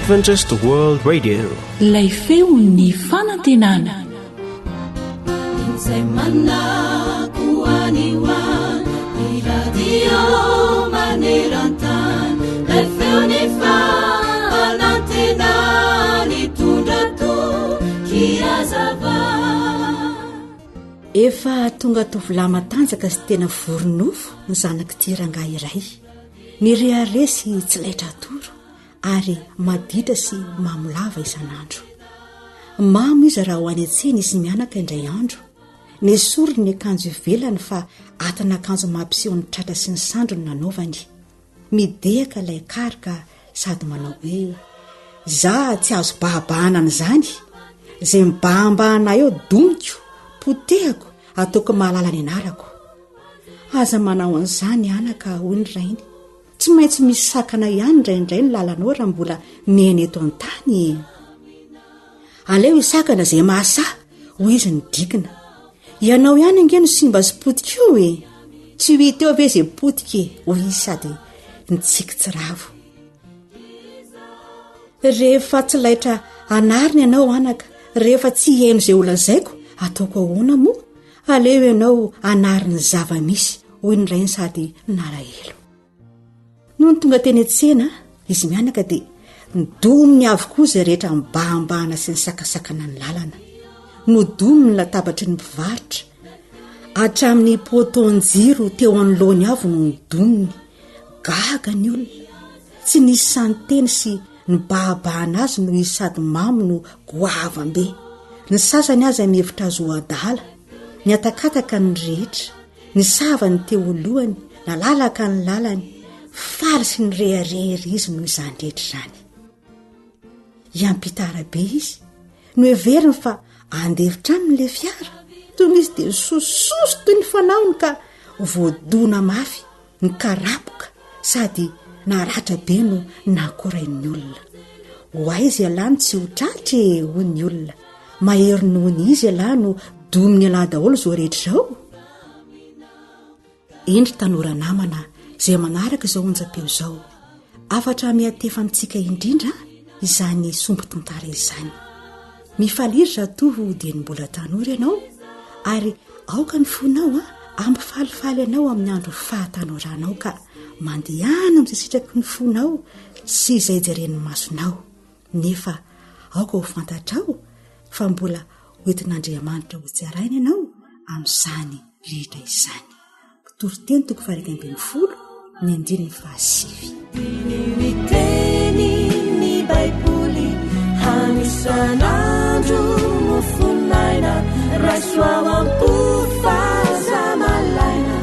Adventist World Radio. Ilay feon'ny fanantenana. Izay manako any ho any, ny radio maneran-tany, ilay feon'ny fanantenana nitondra toky hazava. Efa tonga tovolahy matanjaka sy tena vory nofo ny zanak'ity rangahy iray. Nirehareha sy tsy laitra atoro ary maditra sy mamo lava isan'andro. Mamo izy raha ho any an-tsena izy mianaka indray andro. Nesoriny ny akanjo ivelany fa atin'akanjo mampiseho ny tratra sy ny sandriny no nanaovany. Midehaka ilay karoka sady manao hoe, Za tsy azo bahabahana an'izany. Izay mibahambahana eo domiko, potehako, ataoko mahalala ny anarako. Aza manao an'izany anaka, hoy ny rainy. Tsy maintsy misy sakana ihany indraindray ny lalanao raha mbola miaina eto an-tany e. Aleo hisakana izay mahasahy, hoy izy nidrikina. Ianao ihany ange no simba sy potika io e! Tsy ho hita eo ve izay potika e! hoy izy sady nitsiky tsy ravo. Rehefa tsy laitra anarina ianao anaka, rehefa tsy hihaino izay holazaiko, ataoko ahoana moa? Aleo ianao hanary ny zava-misy, hoy ny rainy sady nalahelo. Nony tonga teny an-tsena izy mianaka dia nodominy avokoa izay rehetra nibahambahana sy nisakasakana ny lalana. Nodominy ny latabatry ny mpivarotra. Hatramin'ny poteau-jiro teo anoloany avy no nodominy. Gaga ny olona. Tsy nisy sahy niteny sy nibahabahana azy noho izy sady mamo no goavam-be. Ny sasany aza mihevitra azy ho adala. Nihatakataka ny rehetra. Nisava ny teo lohany, nalalaka ny lalany. Faly sy nirehareha ery izy noho izany rehetra izany. Hiampita arabe izy. Noheveriny fa andefitra aminy ilay fiara. Tonga izy dia nisosososo toy ny fanaony ka voadona mafy. Nikarapoka sady naratra be no nakorain'ny olona. Ho aiza ialahy no tsy ho tratra e, hoy ny olona. Mahery noho ny iza ialahy no domin'ialahy daholo izao rehetra izao? Eny ry tanora namana izay manaraka izao onjam-peo izao. Hafatra miantefa amintsika indrindra izany sombin-tantara izany. Mifalia ry zatovo dieny mbola tanora ianao ary aoka ny fonao hampifalifaly anao amin'ny andro fahatanoranao ka mandehana amin'izay sitraky ny fonao sy izay jeren'ny masonao nefa aoka ho fantatrao fa mbola hoentin'Andriamanitra hotsaraina ianao amin'izany rehetra izany. Mpitoriteny toko faha-11 ny andininy fahasivy. Diniho ny teny ny Baiboly hano isan'andro mofon'aina raiso ao am-po fa aza malaina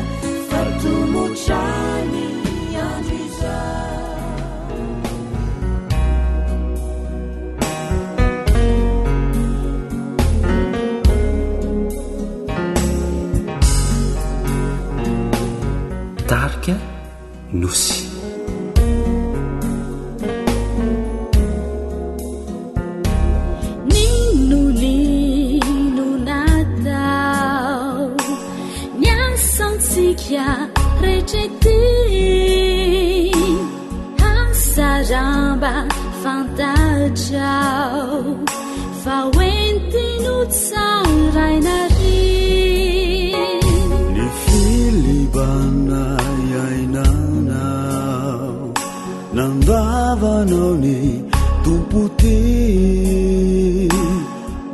fa tomotra ny andro izao. Tarika Nosy. Nino natao ny asantsika rehetra ity Asa mba fantatrao fa hoentiny ho tsaraina ry. Ny filibana iainanao nandavanao ny Tompo tia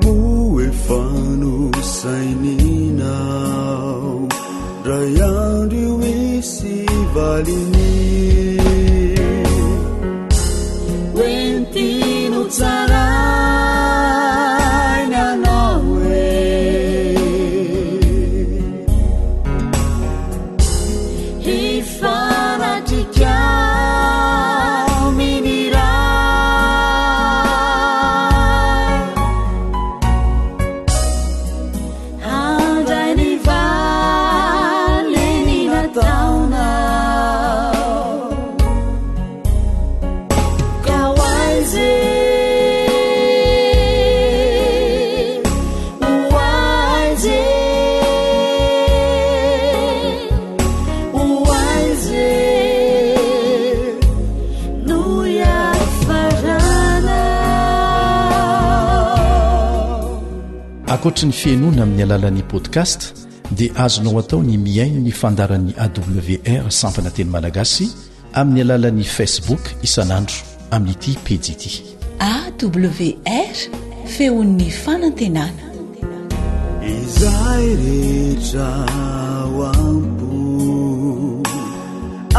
moa efa nosaininao Ray andro io hisy valiny. Hoentiny ho tsaraina anao e. Hifanatrika amin'ny Ray. Handray ny valiny nataonao. Ankoatry ny fihainoana amin'ny alalan'ny podcast dia azonao atao ny mihaino ny fandaharan'ny AWR sampana teny malagasy amin'ny alalan'ny Facebook isan'andro amin'ity pejy ity. AWR, feon'ny fanantenana. Izay rehetra ao am-po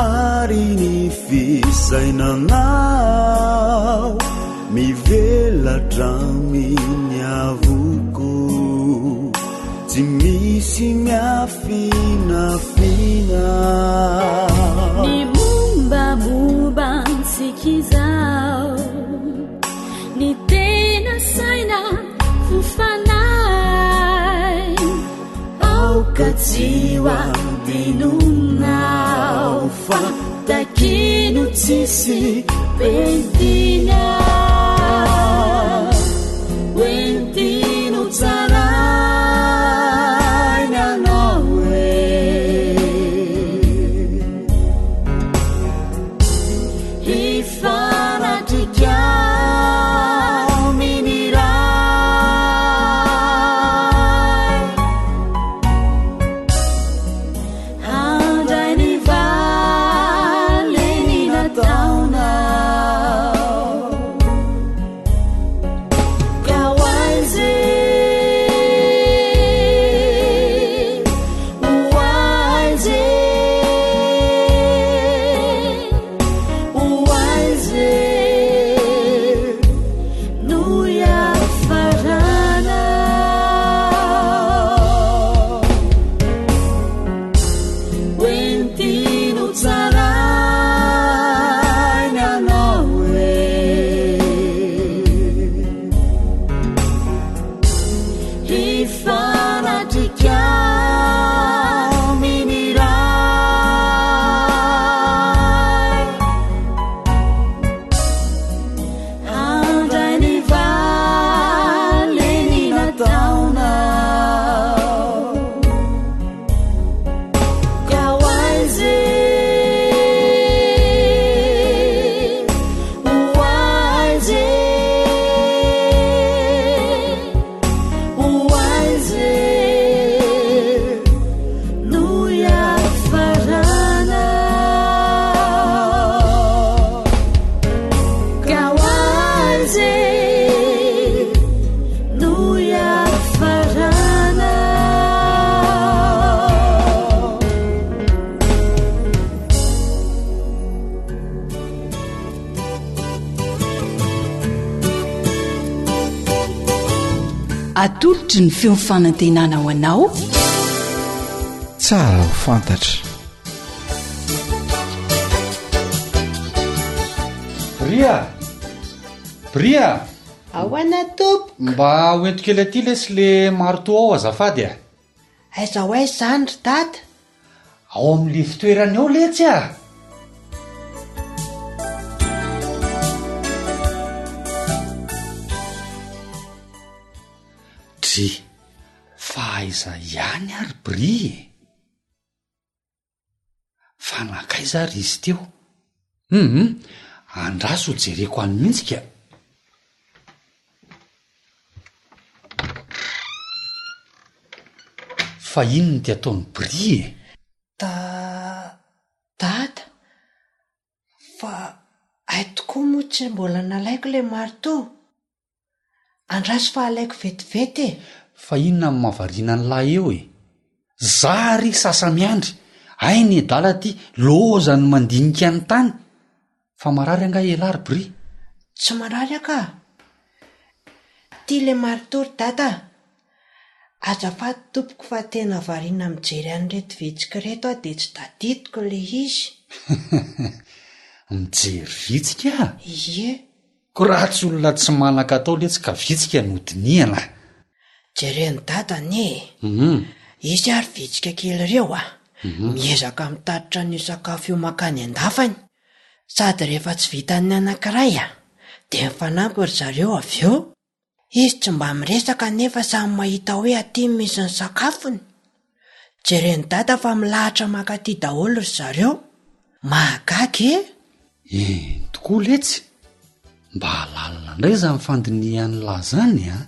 ary ny fisainanao mivelatra amin'ny avoko tsy misy miafinafina. Ny mombamomba antsika izao, ny tena saina fo fanahy, aoka tsy ho adinonao fa takino tsisy pentina. Hoentino tsaraina anao e. Hifanatrika amin'ny Ray. Handray ny valiny nataonao. Ka ho aiza e, ho aiza e, ho aiza e no hiafarana. Hoentino tsaraina anao e. Hifanatrika amin'ny Ray. Handray ny valiny nataonao. Ka ho aiza e, ho aiza e, ho aiza e no hiafarana. Ka ho aiza e no hiafarana. Atolotry ny feo fanantenana ho anao. Tsara ho fantatra. Bria! Bria! Ahoana tompoko? Mba hoento kely aty lesy le marteau ao azafady a! Aiza ho aiza izany ry dada? Ao amin'le fitoerany ao letsy a! Dry, fa aiza ihany ary Bria e? Fa nankaiza ary izy teo? Hum, andraso ho jereko any mihitsy ka. Fa inona ity ataon'i Bria e? Da, dada, fa hay tokoa moa tsy mbola nalaiko ilay marteau. Andraso fa alaiko vetivety e! Fa inona no mahavariana an'lah eo e? Za ary sasa-miandry, hay ny adala ty loza ny mandinika ny tany! Fa marary angaha elah ry Bry? Tsy marary aho ka! Ty le marteau ry dada a! Azafady tompoko fa tena variana mijery an'ireto vitsika ireto aho dia tsy tadidiko le izy. Mijery vitsika? Ie. Ko raha tsy olona tsy manan-katao letsy ka vitsika no dinihana a! Jeren'i dada anie e! Izy ary vitsika kely ireo a! Miezaka mitatitra an'io sakafo io mankany an-dafany. Sady rehefa tsy vitan'ny anankiray a! Dia mifanampy ry zareo avy eo. Izy tsy mba miresaka nefa samy mahita hoe aty misy ny sakafony. Jeren'i dada fa milahatra mankaty daholo ry zareo. Mahagaga e! Eny tokoa letsy! Mba lalina indray izany fandinihan'lah zany an!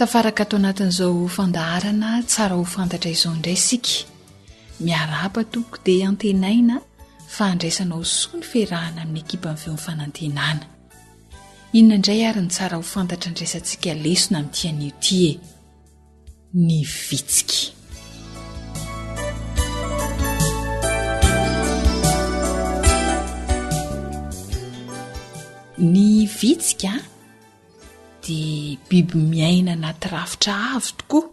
Tafaraka ato anatin'izao fandaharana tsara ho fantatra izao indray isika. Miarahaba tompoko dia antenaina fa handraisanao soa ny fiarahana amin'ny ekipan'ny Feon'ny Fanantenana. Inona indray ary ny tsara ho fantatra andraisantsika lesona amin'ity anio ity e? Ny vitsika. Ny vitsika dia biby miaina anaty rafitra avo tokoa,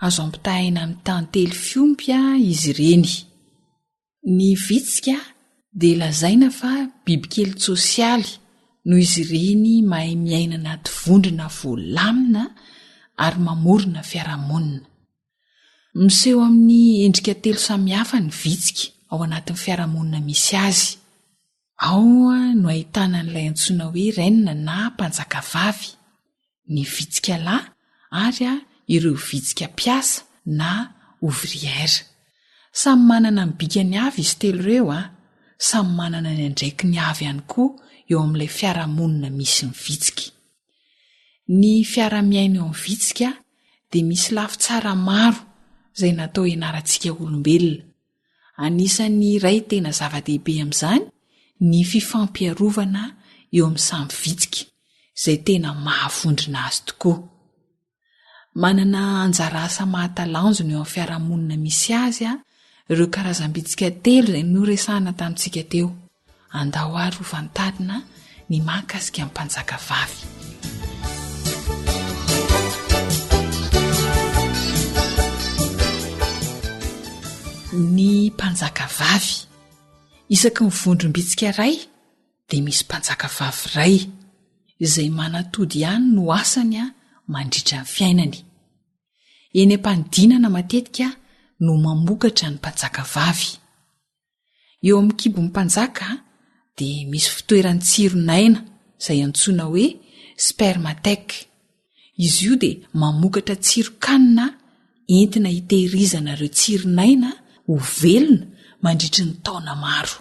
azo ampitahaina amin'ny tantely fiompy izy ireny. Ny vitsika dia lazaina fa bibikely tsosialy noho izy ireny mahay miaina anaty vondrona voalamina ary mamorona fiarahamonina. Miseho amin'ny endrika telo samihafa ny vitsika ao anatin'ny fiarahamonina misy azy. Ao no ahitana an'ilay antsoina hoe reine na mpanjakavavy, ny vitsika lahy ary ireo vitsika mpiasa na ouvrière. Samy manana ny bikany avy izy telo ireo, samy manana ny andraikiny avy ihany koa eo amin'ilay fiarahamonina misy ny vitsika. Ny fiarahamiaina eo amin'ny vitsika dia misy lafy tsara maro izay natao hianarantsika olombelona. Anisan'ny iray tena zava-dehibe amin'izany ny fifampiarovana eo amin'ny samy vitsika, izay tena mahavondrona azy tokoa. Manana anjara asa mahatalanjona eo amin'ny fiarahamonina misy azy ireo karazam-bitsika telo izay noresahina tamintsika teo. Andao àry ho fantarina ny mahakasika ny mpanjakavavy. Ny mpanjakavavy. Isaky ny vondrom-bitsika iray dia misy mpanjakavavy iray, izay manatody ihany no asany mandritra ny fiainany. Eny am-panidinana matetika no mamokatra ny mpanjakavavy. Eo amin'ny kibon'ny mpanjaka dia misy fitoeran-tsiron'aina izay antsoina hoe spermathèque. Izy io dia mamokatra tsiron-kanina entina hitehirizana ireo tsiron'aina ho velona mandritry ny taona maro.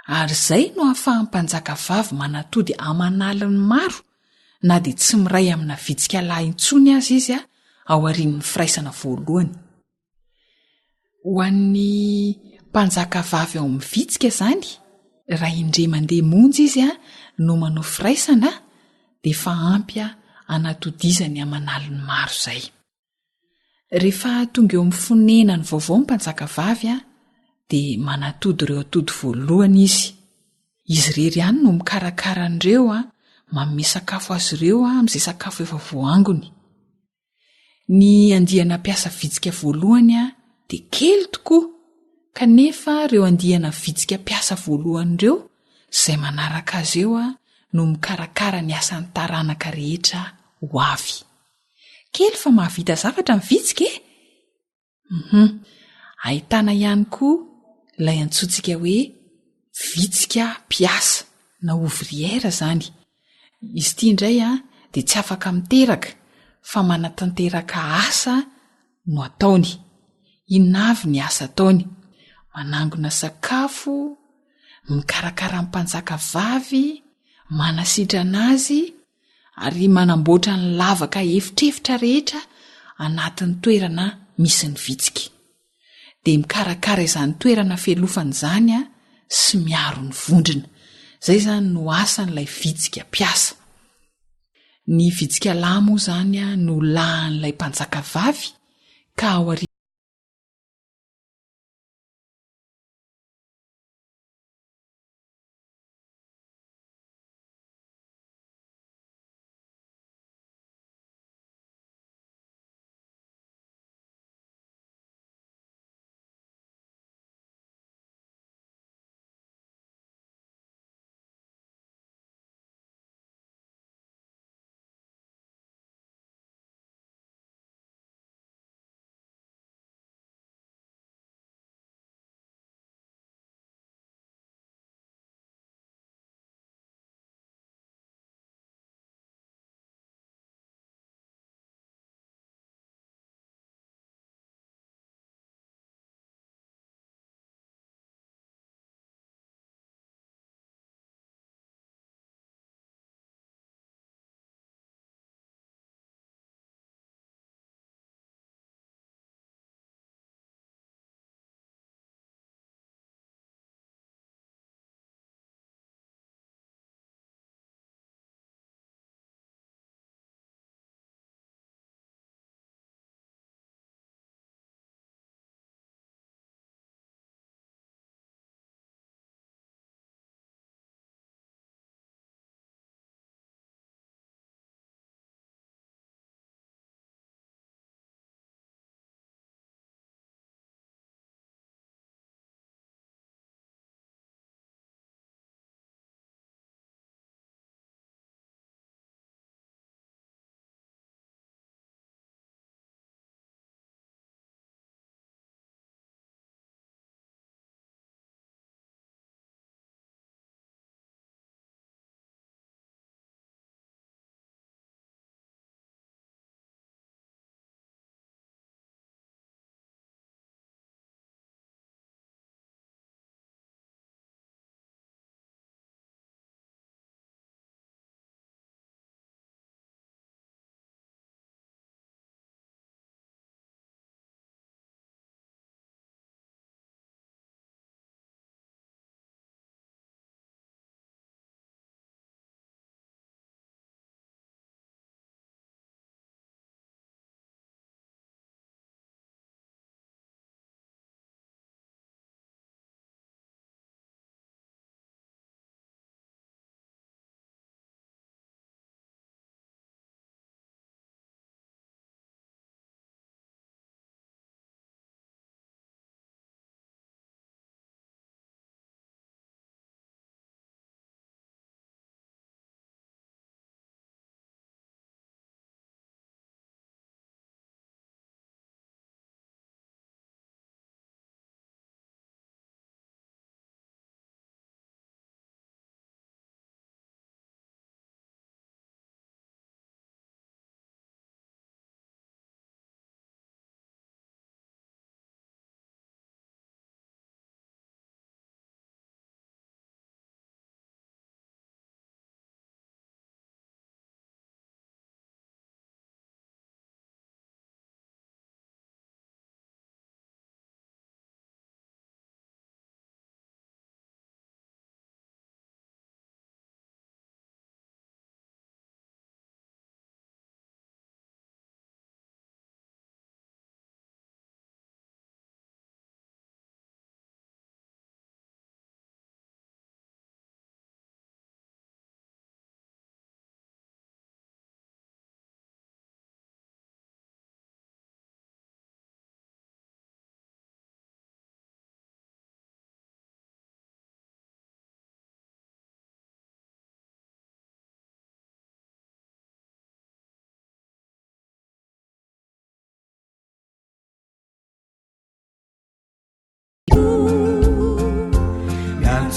Ary izay no ahafahan'ny mpanjaka vavy manatody aman'aliny maro na dia tsy miray amina vitsika lahy intsony aza izy aorian'ny firaisana voalohany. Ho an'ny mpanjaka vavy ao amin'ny vitsika izany, raha indray mandeha monja izy no manao firaisana dia efa ampy hanatodizany aman'aliny maro izay. Rehefa tonga eo amin'ny fonenany vaovao ny mpanjaka vavy dia manatody ireo atody voalohany izy. Izy irery ihany no mikarakara an'ireo, manome sakafo azy ireo amin'izay sakafo efa voaangony. Ny andiana mpiasa vitsika voalohany dia kely tokoa, kanefa ireo andiana vitsika mpiasa voalohany ireo izay manaraka azy eo no mikarakara ny asan'ny taranaka rehetra ho avy. Kely fa mahavita zavatra ny vitsika e! Hum. Ahitana ihany koa ilay antsointsika hoe vitsika mpiasa na ouvrière izany. Izy ity indray dia tsy afaka miteraka fa manatanteraka asa no ataony. Inona avy ny asa ataony? Manangona sakafo, mikarakara ny mpanjaka vavy, manasitrana azy, ary manamboatra ny lavaka efitrefitra rehetra anatin'ny toerana misy ny vitsika. Dia mikarakara izany toerana fialofana izany sy miaro ny vondrona. Izay izany no asan'ilay vitsika mpiasa. Ny vitsika lahy moa izany no lahan'ilay mpanjaka vavy ka aorian'ny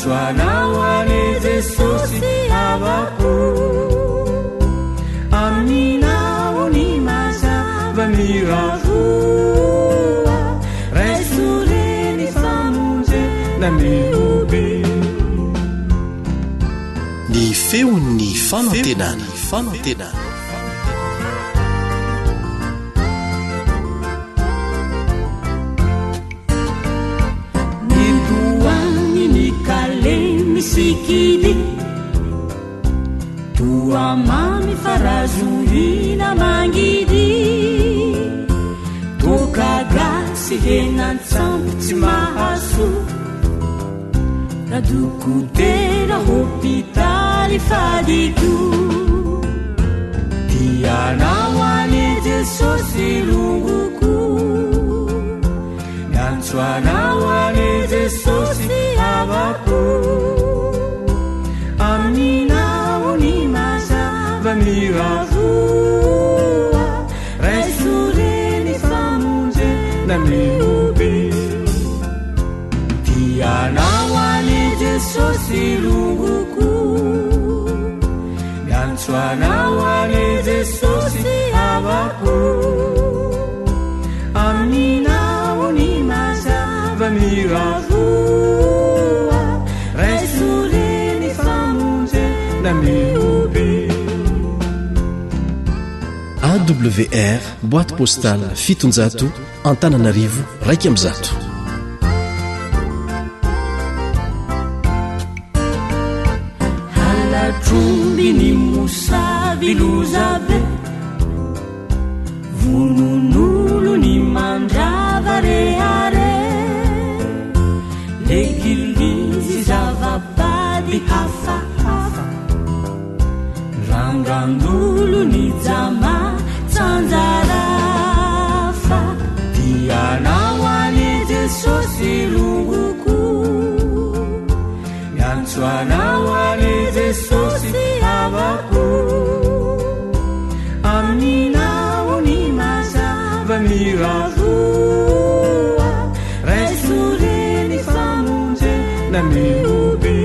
Miantso anao anie Jesosy havako Aminao ny mazava miravoa Raiso re ny famonjena mihoby Ny feon'ny fanantenana. Fanantenana. Ny tohany ny kalemy sikidy Toa mamy fa razohina mangidy Toaka gasy henan-tsampy tsy mahasoa Na dokotera hopitaly fadiko Tianao anie Jesosy longoko Miantso anao anie Jesosy havako Aminao ny mazava miravoa Raiso re ny famonjena mihoby Tianao anie Jesosy longoko Miantso anao anie Jesosy havako Aminao ny mazava miravoa Raiso re ny famonjena mihoby AWR Boîte postale 700 Antananarivo 101. Halatr'omby ny mosavy loza be Vonon'olo ny mandrava rehareha Legilizy zava-bady hafahafa Randrandolo ny jama tsanjarafa Tianao anie Jesosy longoko Miantso anao anie Jesosy havako Aminao ny mazava miravoa Raiso re ny famonjena mihoby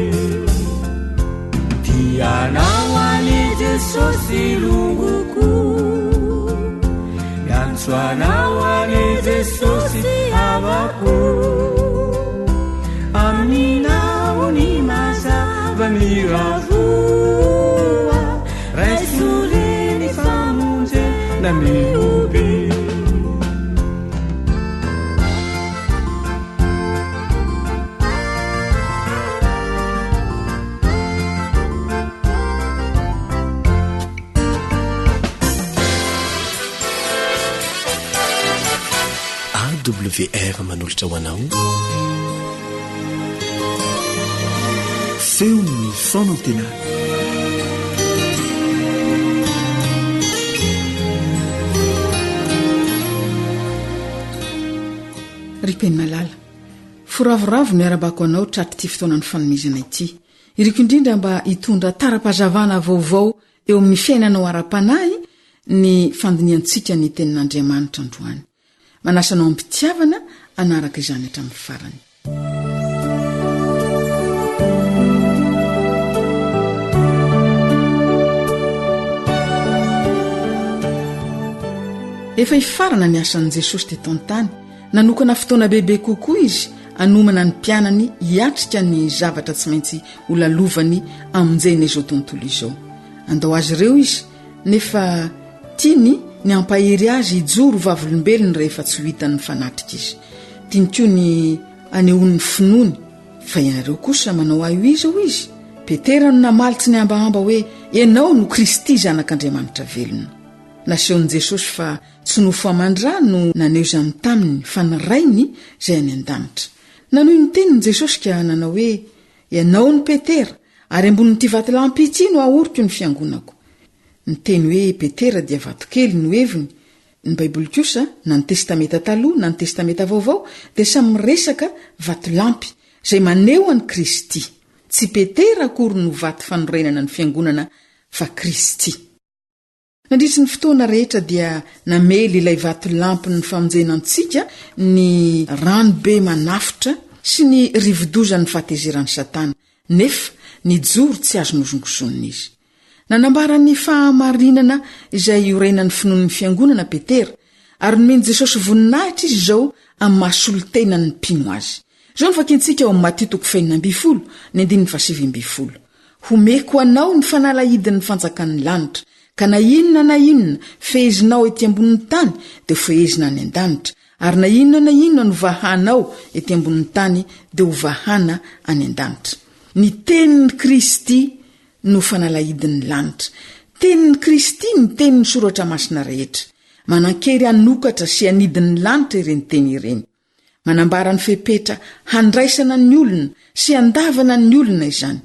Tianao anie Jesosy longoko Miantso anao anie Jesosy havako Aminao ny mazava miravoa Raiso re ny famonjena mihoby AWR manolotra ho anao Feon'ny fanantenana. Ry Mpino malala, foravoravo ny arabako anao tratr'ity fotoanan'ny fanomezana ity. Iriko indrindra mba hitondra tara-pahazavana vaovao eo amin'ny fiainanao ara-panahy ny fandinihantsika ny Tenin'Andriamanitra androany. Manasa anao am-pitiavana hanaraka izany hatramin'ny farany. Efa hifarana ny asan'i Jesosy teto an-tany. Nanokana fotoana bebe kokoa izy hanomana ny mpianany hiatrika ny zavatra tsy maintsy holalovany hamonjena izao tontolo izao. Handao azy ireo izy, nefa tiany ny hampahery azy hijoro ho vavolombelony rehefa tsy ho hitany mifanatrika izy. Tiany koa ny hanehoany ny finoany. Fa ianareo kosa manao ahy ho iza? hoy izy. Petera no namaly tsy nihambahamba hoe, Ianao no Kristy Zanak'Andriamanitra velona. Nasehon'i Jesosy fa tsy nofo aman-dra no naneho izany taminy, fa ny Rainy izay any an-danitra. Nanohy ny teniny Jesosy ka nanao hoe, Ianao no Petera, ary ambonin'ity vatolampy ity no haoriko ny fiangonako. Ny teny hoe Petera dia vatokely no heviny. Ny Baiboly kosa, na ny Testamenta Taloha na ny Testamenta Vaovao, dia samy miresaka vatolampy, izay maneho an'i Kristy. Tsy Petera akory no vato fanorenana ny fiangonana fa Kristy. Nandritry ny fotoana rehetra dia namely ilay vatolampin'ny famonjena antsika ny rano be manafotra sy ny rivodozan'ny fahatezeran'i Satana. Nefa nijoro tsy azo nozongozonina izy. Nanambara ny fahamarinana izay iorenan'ny finoan'ny Fiangonana Petera, ary nomen'i Jesosy voninahitra izy izao amin'ny maha solontenan'ny mpino azy. Izao no vakintsika ao amin'ny Matio toko fahenina ambinifolo, ny andininy fahasivy ambinifolo, Homeko anao ny fanalahidin'ny fanjakan'ny lanitra, ka na inona na inona fehezinao ety ambonin'ny tany dia hofehezina any an-danitra, ary na inona na inona no vahanao ety ambonin'ny tany dia hovahana any an-danitra. Ny tenin'i Kristy no fanalahidin'ny lanitra. Tenin'i Kristy ny tenin'ny Soratra Masina rehetra. Manan-kery hanokatra sy hanidy ny lanitra ireny teny ireny. Manambara ny fepetra handraisana ny olona sy handavana ny olona izany.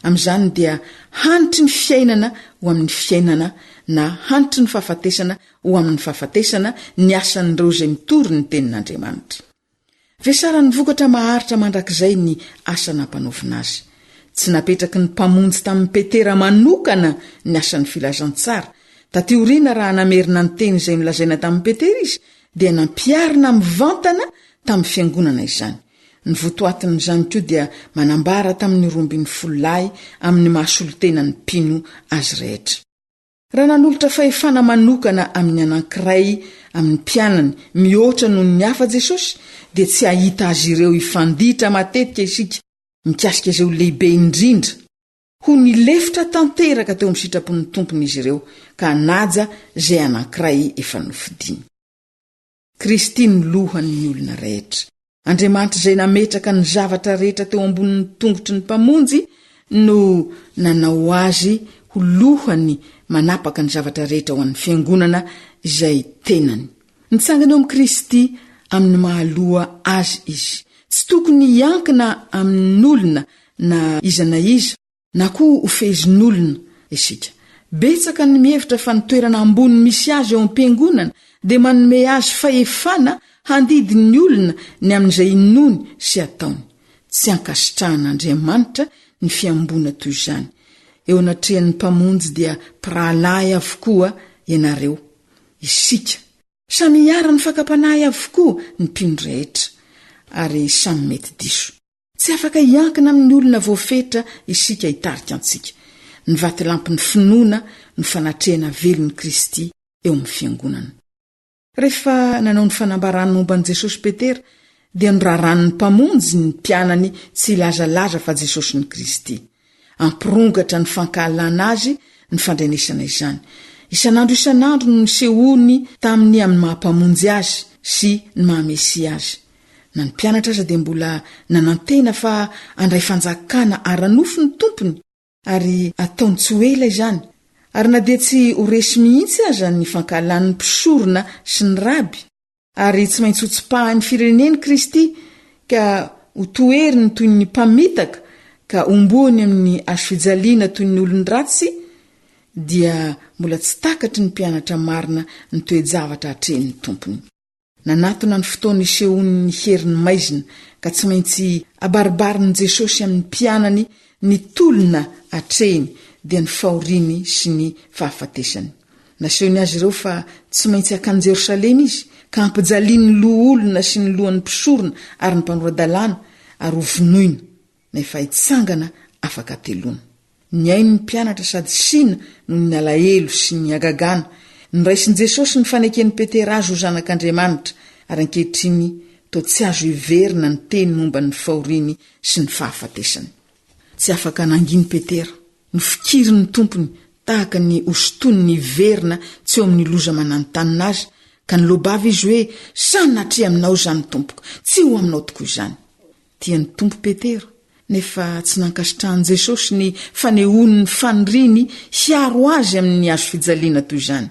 Amin'izany dia hanitry ny fiainana ho amin'ny fiainana na hanitry ny fahafatesana ho amin'ny fahafatesana ny asan'ireo izay mitory ny tenin'Andriamanitra. Vesaran'ny vokatra maharitra mandrakizay ny asa nampanaovina azy. Tsy napetraky ny Mpamonjy tamin'i Petera manokana ny asan'ny filazantsara. Taty aoriana raha namerina ny teny izay nolazaina tamin'i Petera izy dia nampiharina mivantana tamin'ny fiangonana izany. Ny votoatin'izany koa dia manambara tamin'ny 12 lahy amin'ny maha solontena ny mpino azy rehetra. Raha nanolotra fahefana manokana amin'ny anankiray amin'ny mpianany mihoatra noho ny hafa Jesosy, dia tsy hahita azy ireo hifanditra matetika isika mikasika izay ho lehibe indrindra. Ho nilefitra tanteraka teo amin'ny sitrapon'ny Tompony izy ireo ka hanaja izay anankiray efa nofidiny. Kristy no lohan'ny olona rehetra. Andriamanitra izay nametraka ny zavatra rehetra teo ambonin'ny tongotry ny Mpamonjy no nanao azy ho lohany manapaka ny zavatra rehetra ho an'ny Fiangonana izay tenany. Nitsangana eo amin'i Kristy amin'ny maha-loha azy izy. Tsy tokony hiankina amin'olona na iza na iza na koa ho fehezin'olona isika. Betsaka ny mihevitra fa ny toerana ambony misy azy eo am-piangonana dia manome azy fahefana handidy ny olona ny amin'izay inoany sy ataony. Tsy ankasitrahan'Andriamanitra ny fihamboana toy izany. Eo anatrehan'ny Mpamonjy dia mpirahalahy avokoa ianareo, isika. Samy iharan'ny fakam-panahy avokoa ny mpino rehetra, ary samy mety diso. Tsy afaka hiankina amin'ny olona voafetra isika hitarika antsika. Ny vatolampin'ny finoana no fanatrehana velon'i Kristy eo amin'ny Fiangonana. Rehefa nanao ny fanambarany momba an'i Jesosy Petera, dia noraràn'ny Mpamonjy ny mpianany tsy hilazalaza fa Jesosy no Kristy. Hampirongatra ny fankahalana azy ny fandrenesana izany. Isan'andro isan'andro no nisehoany taminy amin'ny maha-Mpamonjy azy sy ny maha-Mesia azy. Na ny mpianatra aza dia mbola nanantena fa handray fanjakana ara-nofo ny Tompony, ary hataony tsy ho ela izany. Ary na dia tsy ho resy mihitsy aza ny fankahalan'ny mpisorona sy ny raby, ary tsy maintsy hotsipahin'ny fireneny Kristy ka hotoheriny toy ny mpamitaka ka homboany amin'ny hazofijaliana toy ny olon-dratsy, dia mbola tsy takatry ny mpianatra marina ny toe-javatra atrehin'ny Tompony. Nanatona ny fotoana isehoan'ny herin'ny maizina, ka tsy maintsy abaribarin'i Jesosy amin'ny mpianany ny tolona atrehiny, dia ny fahoriany sy ny fahafatesany. Nasehony azy ireo fa tsy maintsy hankany Jerosalema izy, ka hampijalian'ny loholona sy ny lohan'ny mpisorona ary ny mpanora-dalàna, ary hovonoina, nefa hitsangana afaka hateloana. Nihaino ny mpianatra sady sina noho ny alahelo sy ny hagagana. Noraisin'i Jesosy ny faneken'i Petera azy ho Zanak'Andriamanitra, ary ankehitriny toa tsy azo heverina ny teny momba ny fahoriany sy ny fahafatesany. Tsy afaka nanginy Petera. Nofikirin'ny Tompony tahaka ny hosintoniny hiverina tsy eo amin'ny loza mananontanona azy, ka niloa-bava izy hoe, Sanatria aminao izany, Tompoko! Tsy ho aminao tokoa izany! Tian'ny Tompo Petera, nefa tsy nankasitrahan'i Jesosy ny fanehoany ny faniriany hiaro azy amin'ny hazofijaliana toy izany.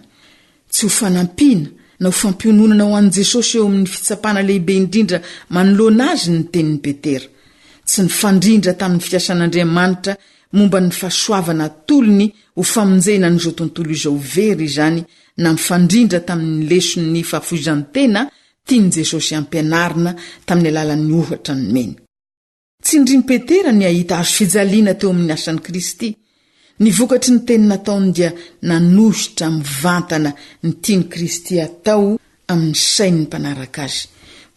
Tsy ho fanampiana na ho fampiononana ho an'i Jesosy eo amin'ny fitsapana lehibe indrindra manoloana azy ny tenin'i Petera. Tsy nifandrindra tamin'ny fikasan'Andriamanitra momba ny fahasoavana atolony ho famonjena an'izao tontolo izao very izany na mifandrindra tamin'ny leson'ny fahafoizan-tena Tian'i Jesosy hampianarina tamin'ny alalan'ny ohatra nomeny. Tsindrin'i Petera ny hahita hazo fijaliana teo amin'ny asan'i Kristy. Ny vokatry ny teny nataony dia nanohitra mivantana ny tian'i Kristy hatao amin'ny sain'ny mpanaraka azy.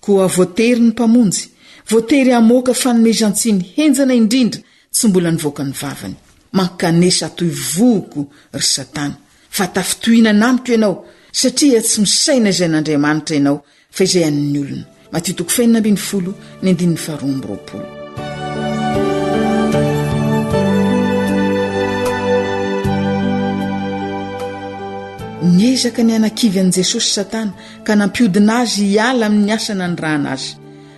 Koa voatery ny Mpamonjy, voatery hamoaka fanomezan-tsiny henjana indrindra. tsy mbola nivoaka ny vavany. Mankanesa atoy vohoko, ry Satana, fa tafintohinana amiko ianao, satria tsy misaina izay an'Andriamanitra ianao, fa izay an'ny olona. Matio toko fahenina 16, ny andininy faharoa amby roapolo. Niezaka ny hanakivy an'i Jesosy Satana ka nampiodina azy hiala amin'ny asa nanirahana azy.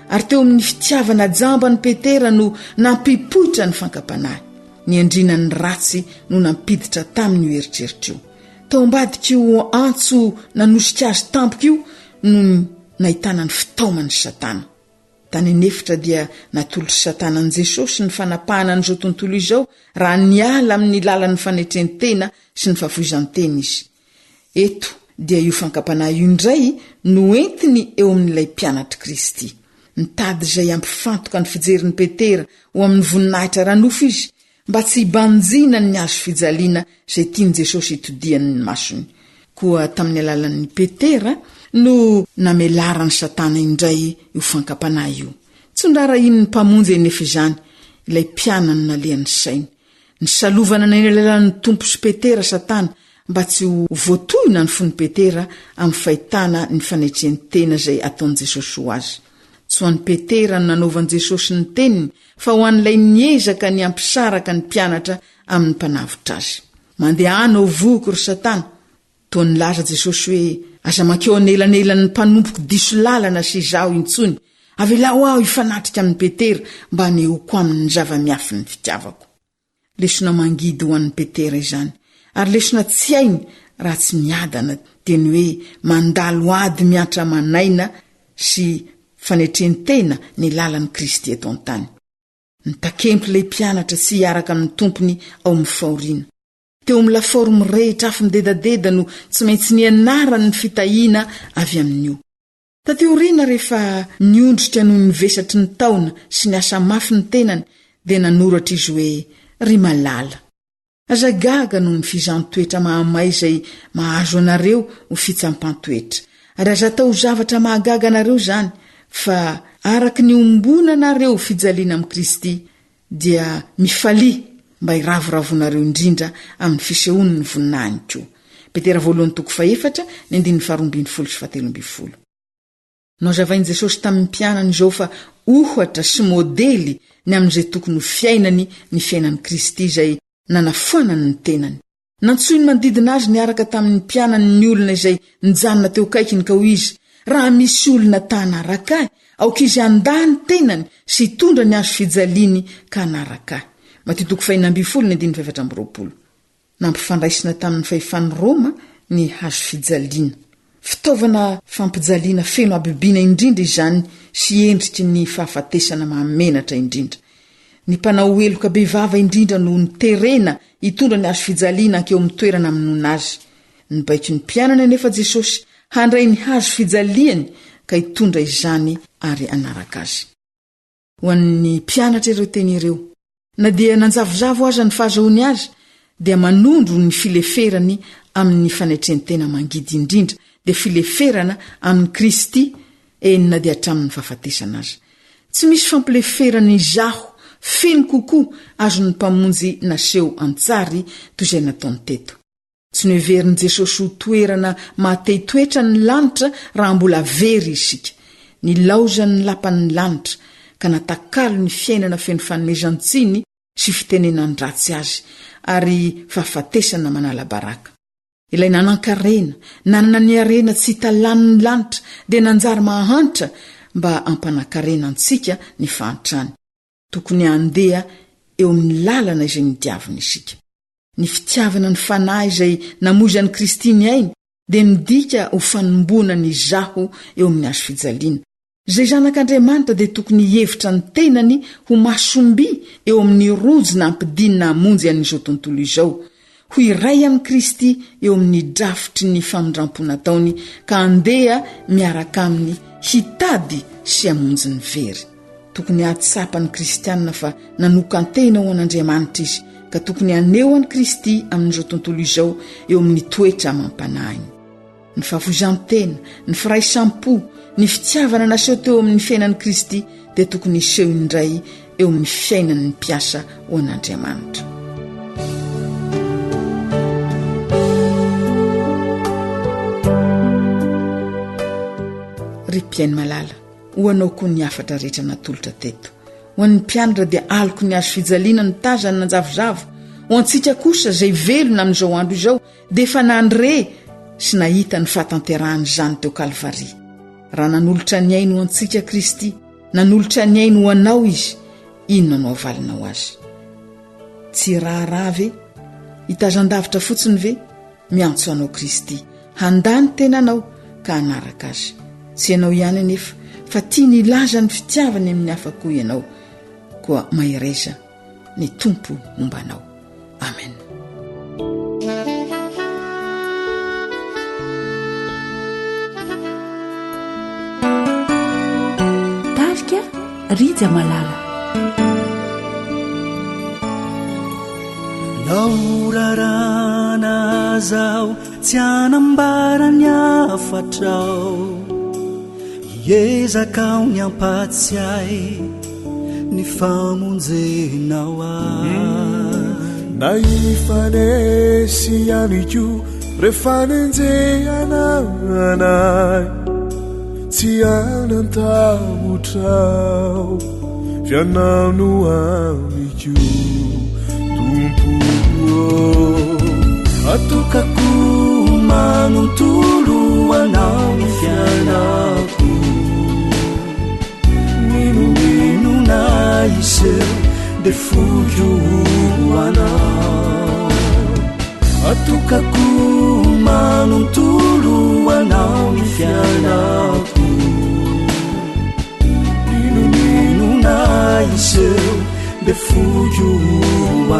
Ary teo amin'ny fitiavana jamba an'i Petera no nampipoitra ny fankam-panahy. Ny andriana ny ratsy no nampiditra taminy io eritreritra io. Tao ambadik'io antso nanosika azy tampoka io no nahitana ny fitaoman'i Satana. Tany an'efitra dia natolotr'i Satana an'i Jesosy ny fanapahana an'izao tontolo izao raha niala amin'ny lalan'ny fanetren-tena sy ny fahafoizan-tena izy. Eto dia io fankam-panahy io indray no entiny eo amin'ilay mpianatr'i Kristy. Nitady izay hampifantoka ny fijerin'i Petera ho amin'ny voninahitra ara-nofo izy, mba tsy hibanjinany ny hazo fijaliana izay tian'i Jesosy hitodihany ny masony. Koa tamin'ny alalan'i Petera no namelaran'i Satana indray io fankam-panahy io. Tsy noraharahian'ny Mpamonjy anefa izany, ilay mpianany nalehan'ny sainy. Nisalovana nanelanelan'ny Tompo sy Petera Satana mba tsy ho voatohina ny fon'i Petera amin'ny fahitana ny fanetren-tena izay ataon'i Jesosy ho azy. Tsy ho an'i Petera no nanaovan'i Jesosy ny teniny fa ho an'ilay niezaka ny hampisaraka ny mpianatra amin'ny Mpanavotra azy. Mandehana ho vohoko ry Satana! Toa nilaza Jesosy hoe, Aza mankeo anelanelan'ny mpanompoko diso lalana sy izaho intsony. Avelao aho hifanatrika amin'i Petera mba hanehoako aminy ny zava-miafin'ny fitiavako. Lesona mangidy ho an'i Petera izany, ary lesona tsy hainy raha tsy miadana, dia ny hoe mandalo ady mihatra aman'aina sy fanetren-tena ny lalan'i Kristy eto an-tany. Nitakempy ilay mpianatra tsy hiaraka amin'ny Tompony ao amin'ny fahoriana. Teo amin'ny lafaoro mirehitra afo midedadeda no tsy maintsy nianarany ny fitahiana avy amin'io. Taty aoriana rehefa niondrika noho ny vesatry ny taona sy ny asa mafy ny tenany dia nanoratra izy hoe, Ry malala, aza gaga noho ny fizaham-toetra mahamay izay mahazo anareo ho fitsampan-toetra, ary aza atao ho zavatra mahagaga anareo izany, fa araka ny iombonanareo fijaliana amin'i Kristy, dia mifalia mba hiravoravoanareo indrindra amin'ny fisehoany ny voninahiny koa. Petera voalohany toko fahefatra, ny andininy faharoa 12 sy fahatelo 12. Nohazavain'i Jesosy tamin'ny mpianany izao fa ohatra sy modely ny amin'izay tokony ho fiainany ny fiainan'i Kristy izay nanafoanany ny tenany. Nantsoiny manodidina azy niaraka tamin'ny mpianany ny olona izay nijanona teo akaikiny ka hoy izy, Raha misy olona ta hanaraka ahy, aoka izy handà ny tenany sy hitondra ny hazo fijaliany ka hanaraka ahy. Matio toko fahenina 16 ny andininy fahefatra amby 20. Nampifandraisina tamin'ny fahefan'i Roma ny hazo fijaliana. Fitaovana fampijaliana feno habibiana indrindra izany sy endriky ny fahafatesana mahamenatra indrindra. Ny mpanao heloka bevava indrindra no noterena hitondra ny hazo fijaliana hankeo amin'ny toerana hamonoana azy. Nibaiko ny mpianany anefa Jesosy handray ny hazo fijaliany ka hitondra izany ary hanaraka azy. Ho an'ny mpianatra ireo teny ireo. Na dia nanjavozavo aza ny fahazahoany azy, dia manondro ny fileferany amin'ny fanetren-tena mangidy indrindra, dia fileferana amin'i Kristy, eny na dia hatramin'ny fahafatesana aza. Tsy misy fampileferana izaho feno kokoa azon'ny Mpamonjy naseho an-tsary toy izay nataony teto. Tsy noheverin'i Jesosy ho toerana maha-te-hitoetra ny lanitra raha mbola very isika. Nilaozany ny lapan'ny lanitra, ka natakalo ny fiainana feno fanomezan-tsiny sy fitenenan-dratsy azy, ary fahafatesana manala baraka. Ilay nanan-karena, nanana ny harena tsy hita lanin'ny lanitra, dia nanjary mahantra mba hampanan-karena antsika ny fahantrany. Tokony handeha eo amin'ny lalana izay nodiaviny isika. Ny fitiavana ny fanahy izay namoizan'i Kristy ny ainy dia midika ho fanomboana ny izaho eo amin'ny hazo fijaliana. Izay zanak'Andriamanitra dia tokony hihevitra ny tenany ho masomby eo amin'ny rojo nampidinina hamonjy an'izao tontolo izao, ho iray amin'i Kristy eo amin'ny drafitry ny famindrampo nataony ka handeha miaraka aminy hitady sy hamonjy ny very. Tokony hahatsapa ny kristiana fa nanokan-tena ho an'Andriamanitra izy, ka tokony haneho an'i Kristy amin'izao tontolo izao eo amin'ny toetra amam-panahiny. Ny fahafoizan-tena, ny firaisam-po, ny fitiavana naseho teo amin'ny fiainan'i Kristy dia tokony hiseho indray eo amin'ny fiainan'ny mpiasa ho an'Andriamanitra. Ry mpihaino malala, ho anao koa ny hafatra rehetra natolotra teto. Ho an'ny mpianatra dia aloky ny hazo fijaliana no tazany nanjavozavo. Ho antsika kosa izay velona amin'izao andro izao dia efa nandre sy nahita ny fahatanterahan'izany teo Kalvary. Raha nanolotra ny ainy ho antsika Kristy, nanolotra ny ainy ho anao Izy, inona no havalinao Azy? Tsy raharaha ve? Hitazan-davitra fotsiny ve? Miantso anao Kristy handà ny tenanao ka hanaraka Azy. Tsy ianao ihany anefa fa tiany hilaza ny fitiavany amin'ny hafa koa ianao. Koa mahereza, ny Tompo homba anao. Amen. Tarika Rija Malala. Na horarana aza aho tsy hanambara ny hafatrao Hiezaka aho ny hampatsiahy ny famonjenao ahy. Na hifanesy ihany koa rehefa nenjehana anay Tsy hanan-tahotra aho f'ianao no amiko Tompo ô. Atokako manontolo anao ny fiainako N'inon'inona hiseho dia foiko ho anao Atokako manontolo anao ny fiainako N'inon'inona hiseho dia foiko ho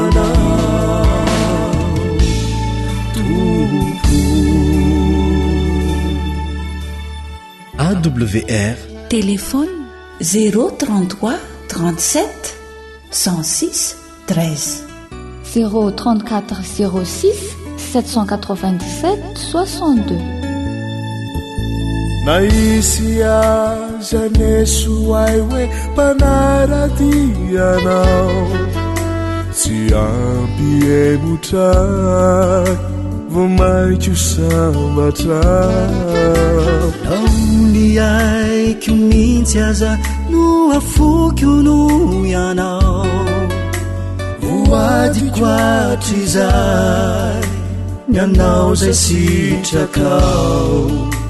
anao Tompo AWR Téléphone 033 37 106 13. 034 06 797 62. Na hisy aza aneso ahy hoe mpanara-dia anao Tsy hampihemotra ahy vao mainka ho sambatra aho. Na ho ny aiko mihitsy aza no afoko noho ianao Voadiko hatrizay ny anao izay sitrakao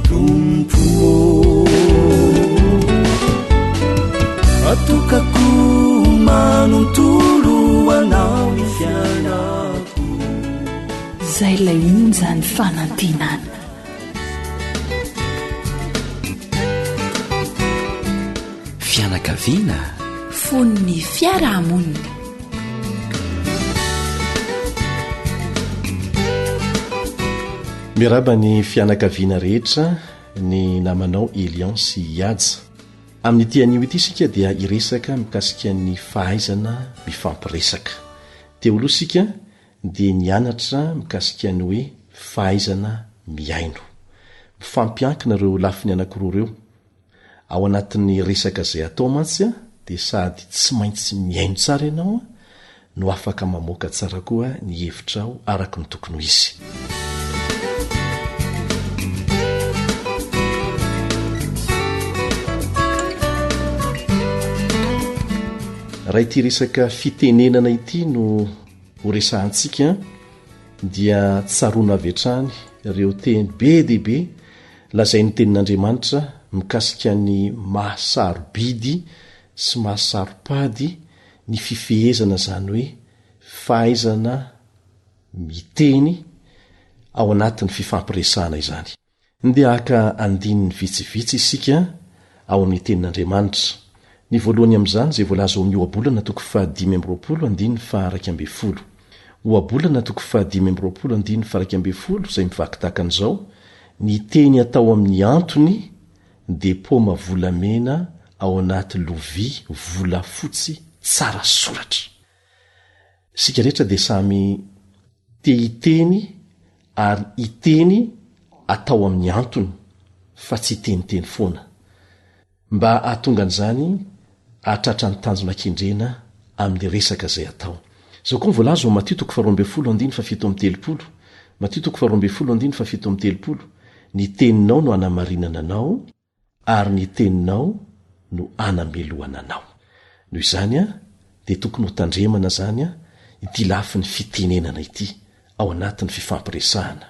Tompo ô Atokako manontolo anao ny fiainako Izay ilay onjan'ny fanantenana. Fianakaviana. Fon'ny fiarahamonina. Miarahaba ny fianakaviana rehetra, ny namanao Elian sy Ihaja. Amin'ity anio ity isika dia hiresaka mikasika ny fahaizana mifampiresaka. Teo aloha isika dia nianatra mikasika ny hoe fahaizana mihaino. Mifampiankina ireo lafiny anankiroa ireo. Ao anatin'ny resaka izay atao mantsy dia sady tsy maintsy mihaino tsara ianao no afaka mamoaka tsara koa ny hevitrao araka ny tokony ho izy. Raha ity resaka fitenenana ity no ho resahantsika dia tsaroana avy hatrany ireo teny be dia be lazain'ny Tenin'Andriamanitra mikasika ny maha sarobidy sy maha saro-pady ny fifehezana izany hoe fahaizana miteny ao anatin'ny fifampiresahana izany. Ndeha haka andininy vitsivitsy isika ao amin'ny Tenin'Andriamanitra. Ny voalohany amin'izany izay voalaza ao amin'ny Ohabolana toko fahadimy amby 20 andininy faha-11. Ohabolana toko fahadimy amby 20 andininy faha-11 izay mivaky tahaka an'izao, Ny teny atao amin'ny antony dia paoma volamena ao anaty lovia volafotsy tsara soratra. Isika rehetra dia samy te hiteny ary hiteny atao amin'ny antony fa tsy hiteniteny foana. Mba hahatonga an'izany hahatratra ny tanjona kendrena. amin'ny resaka izay atao. Izao koa no voalaza ao Matio toko faharoa ambinifolo andininy fahafito amby telopolo, Matio toko faharoa ambinifolo andininy fahafito amby telopolo, Ny teninao no hanamarinana anao, ary ny teninao no hanamelohana anao. Noho izany, dia tokony hotandremana izany ity lafiny fitenenana ity ao anatin'ny fifampiresahana.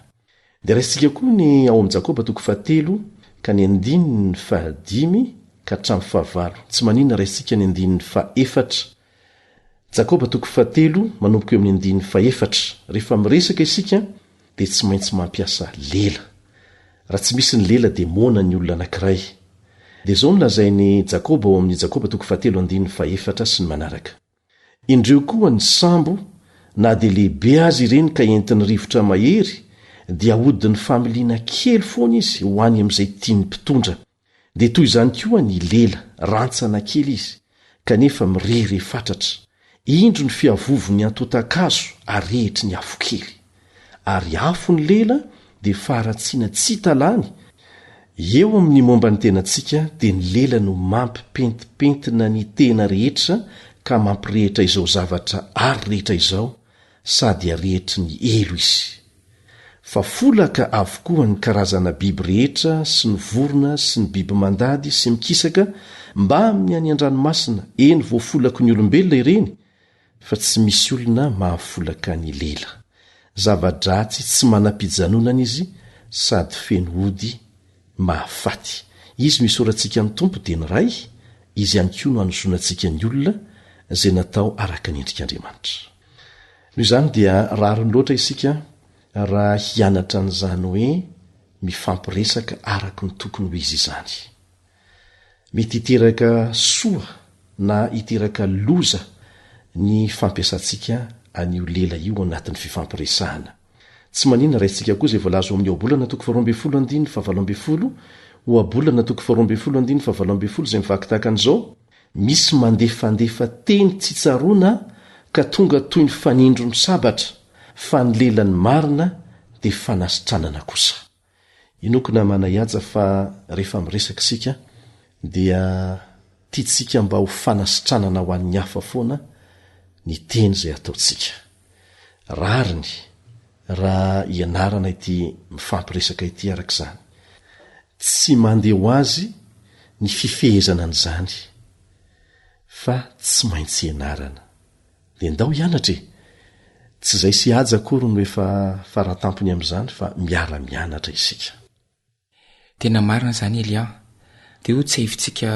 Dia raisintsika koa ny ao amin'ny Jakoba toko fahatelo ka ny andininy fahadimy ka hatramin'ny fahavalo. Tsy maninona raisintsika ny andininy fahefatra. Jakoba toko fahatelo manomboka eo amin'ny andininy fahefatra. Rehefa miresaka isika dia tsy maintsy mampiasa lela. Raha tsy misy ny lela dia moana ny olona anankiray. Dia izao no lazain'i Jakoba ao amin'ny Jakoba toko fahatelo andininy fahefatra sy ny manaraka. Indreo koa ny sambo, na dia lehibe aza ireny ka entin'ny rivotra mahery, dia ahodin'ny familiana kely foana izy ho any amin'izay tian'ny mpitondra. Dia toy izany koa ny lela, rantsana kely izy, kanefa mirehareha fatratra. Indro ny fiavovon'ny antontan-kazo arehitry ny afo kely. Ary afo ny lela dia faharatsiana tsy hita lany, eo amin'ny momba ny tenantsika dia ny lela no mampipentipentina ny tena rehetra ka mampirehitra izao zavatra ary rehetra izao sady arehitry ny elo izy. Fa folaka avokoa ny karazana biby rehetra sy ny vorona sy ny biby mandady sy mikisaka mbamin'ny any an-dranomasina, eny voafolaky ny olombelona ireny, fa tsy misy olona mahafolaka ny lela. Zava-dratsy tsy manam-pijanonana izy sady feno ody mahafaty. Izy no isaorantsika ny Tompo dia ny Ray, Izy ihany koa no anozonantsika ny olona izay natao araka ny endrik'Andriamanitra. Noho izany dia rariny loatra isika raha hianatra an'izany hoe mifampiresaka araka ny tokony ho izy izany. Mety hiteraka soa na hiteraka loza ny fampiasantsika an'io lela io ao anatin'ny fifampiresahana. Tsy maninona raisintsika koa izay voalaza ao amin'ny Ohabolana toko faharoa ambinifolo andininy fahavalo ambinifolo, Ohabolana toko faharoa ambinifolo andininy fahavalo ambinifolo izay mivaky tahaka an'izao, Misy mandefandefa teny tsy tsaroana ka tonga toy ny fanindron'ny sabatra, fa ny lelan'ny marina dia fanasitranana kosa. Inoako namana Ihaja fa rehefa miresaka isika dia tiantsika mba ho fanasitranana ho an'ny hafa foana ny teny izay ataontsika. Rariny raha ianarana ity mifampiresaka ity araka izany. Tsy mandeha ho azy ny fifehezana an'izany fa tsy maintsy ianarana. Dia ndao hianatra e! Tsy izay sy Haja akory no efa faratampony amin'izany fa miara-mianatra isika. Tena marina izany Elian. Dia ho tsiahivintsika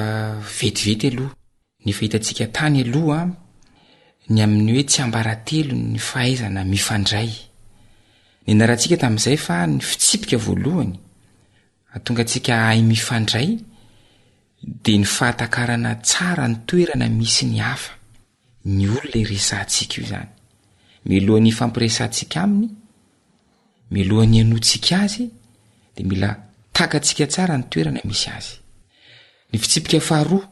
vetivety aloha ny efa hitantsika tany aloha ny amin'ny hoe tsiambaratelo ny fahaizana mifandray. Nianarantsika tamin'izay fa ny fitsipika voalohany hahatonga antsika hahay mifandray dia ny fahatakarana tsara ny toerana misy ny hafa. Ny olona iresahantsika io izany. Mialohan'ny hifampiresahantsika aminy, mialohan'ny hanoantsika azy, dia mila takatsika tsara ny toerana misy azy. Ny fitsipika faharoa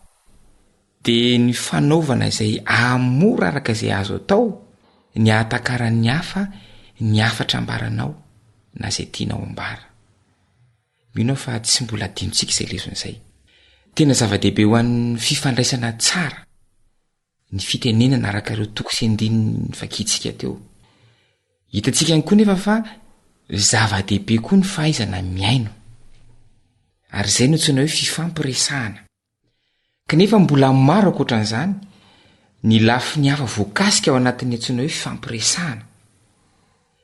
dia ny fanaovana izay ahamora araka izay azo atao ny ahatakaran'ny hafa ny hafatra ambaranao na izay tianao ambara. Mino aho fa tsy mbola adinontsika izay lesona izay. Tena zava-dehibe ho an'ny fifandraisana tsara ny fitenenana araka ireo toko sy andininy novakintsika teo. Hitantsika ihany koa nefa fa zava-dehibe koa ny fahaizana mihaino. Ary izay no antsoina hoe fifampiresahana. Kanefa mbola maro ankoatran'izany ny lafiny hafa voakasika ao anatin'ny antsoina hoe fifampiresahana,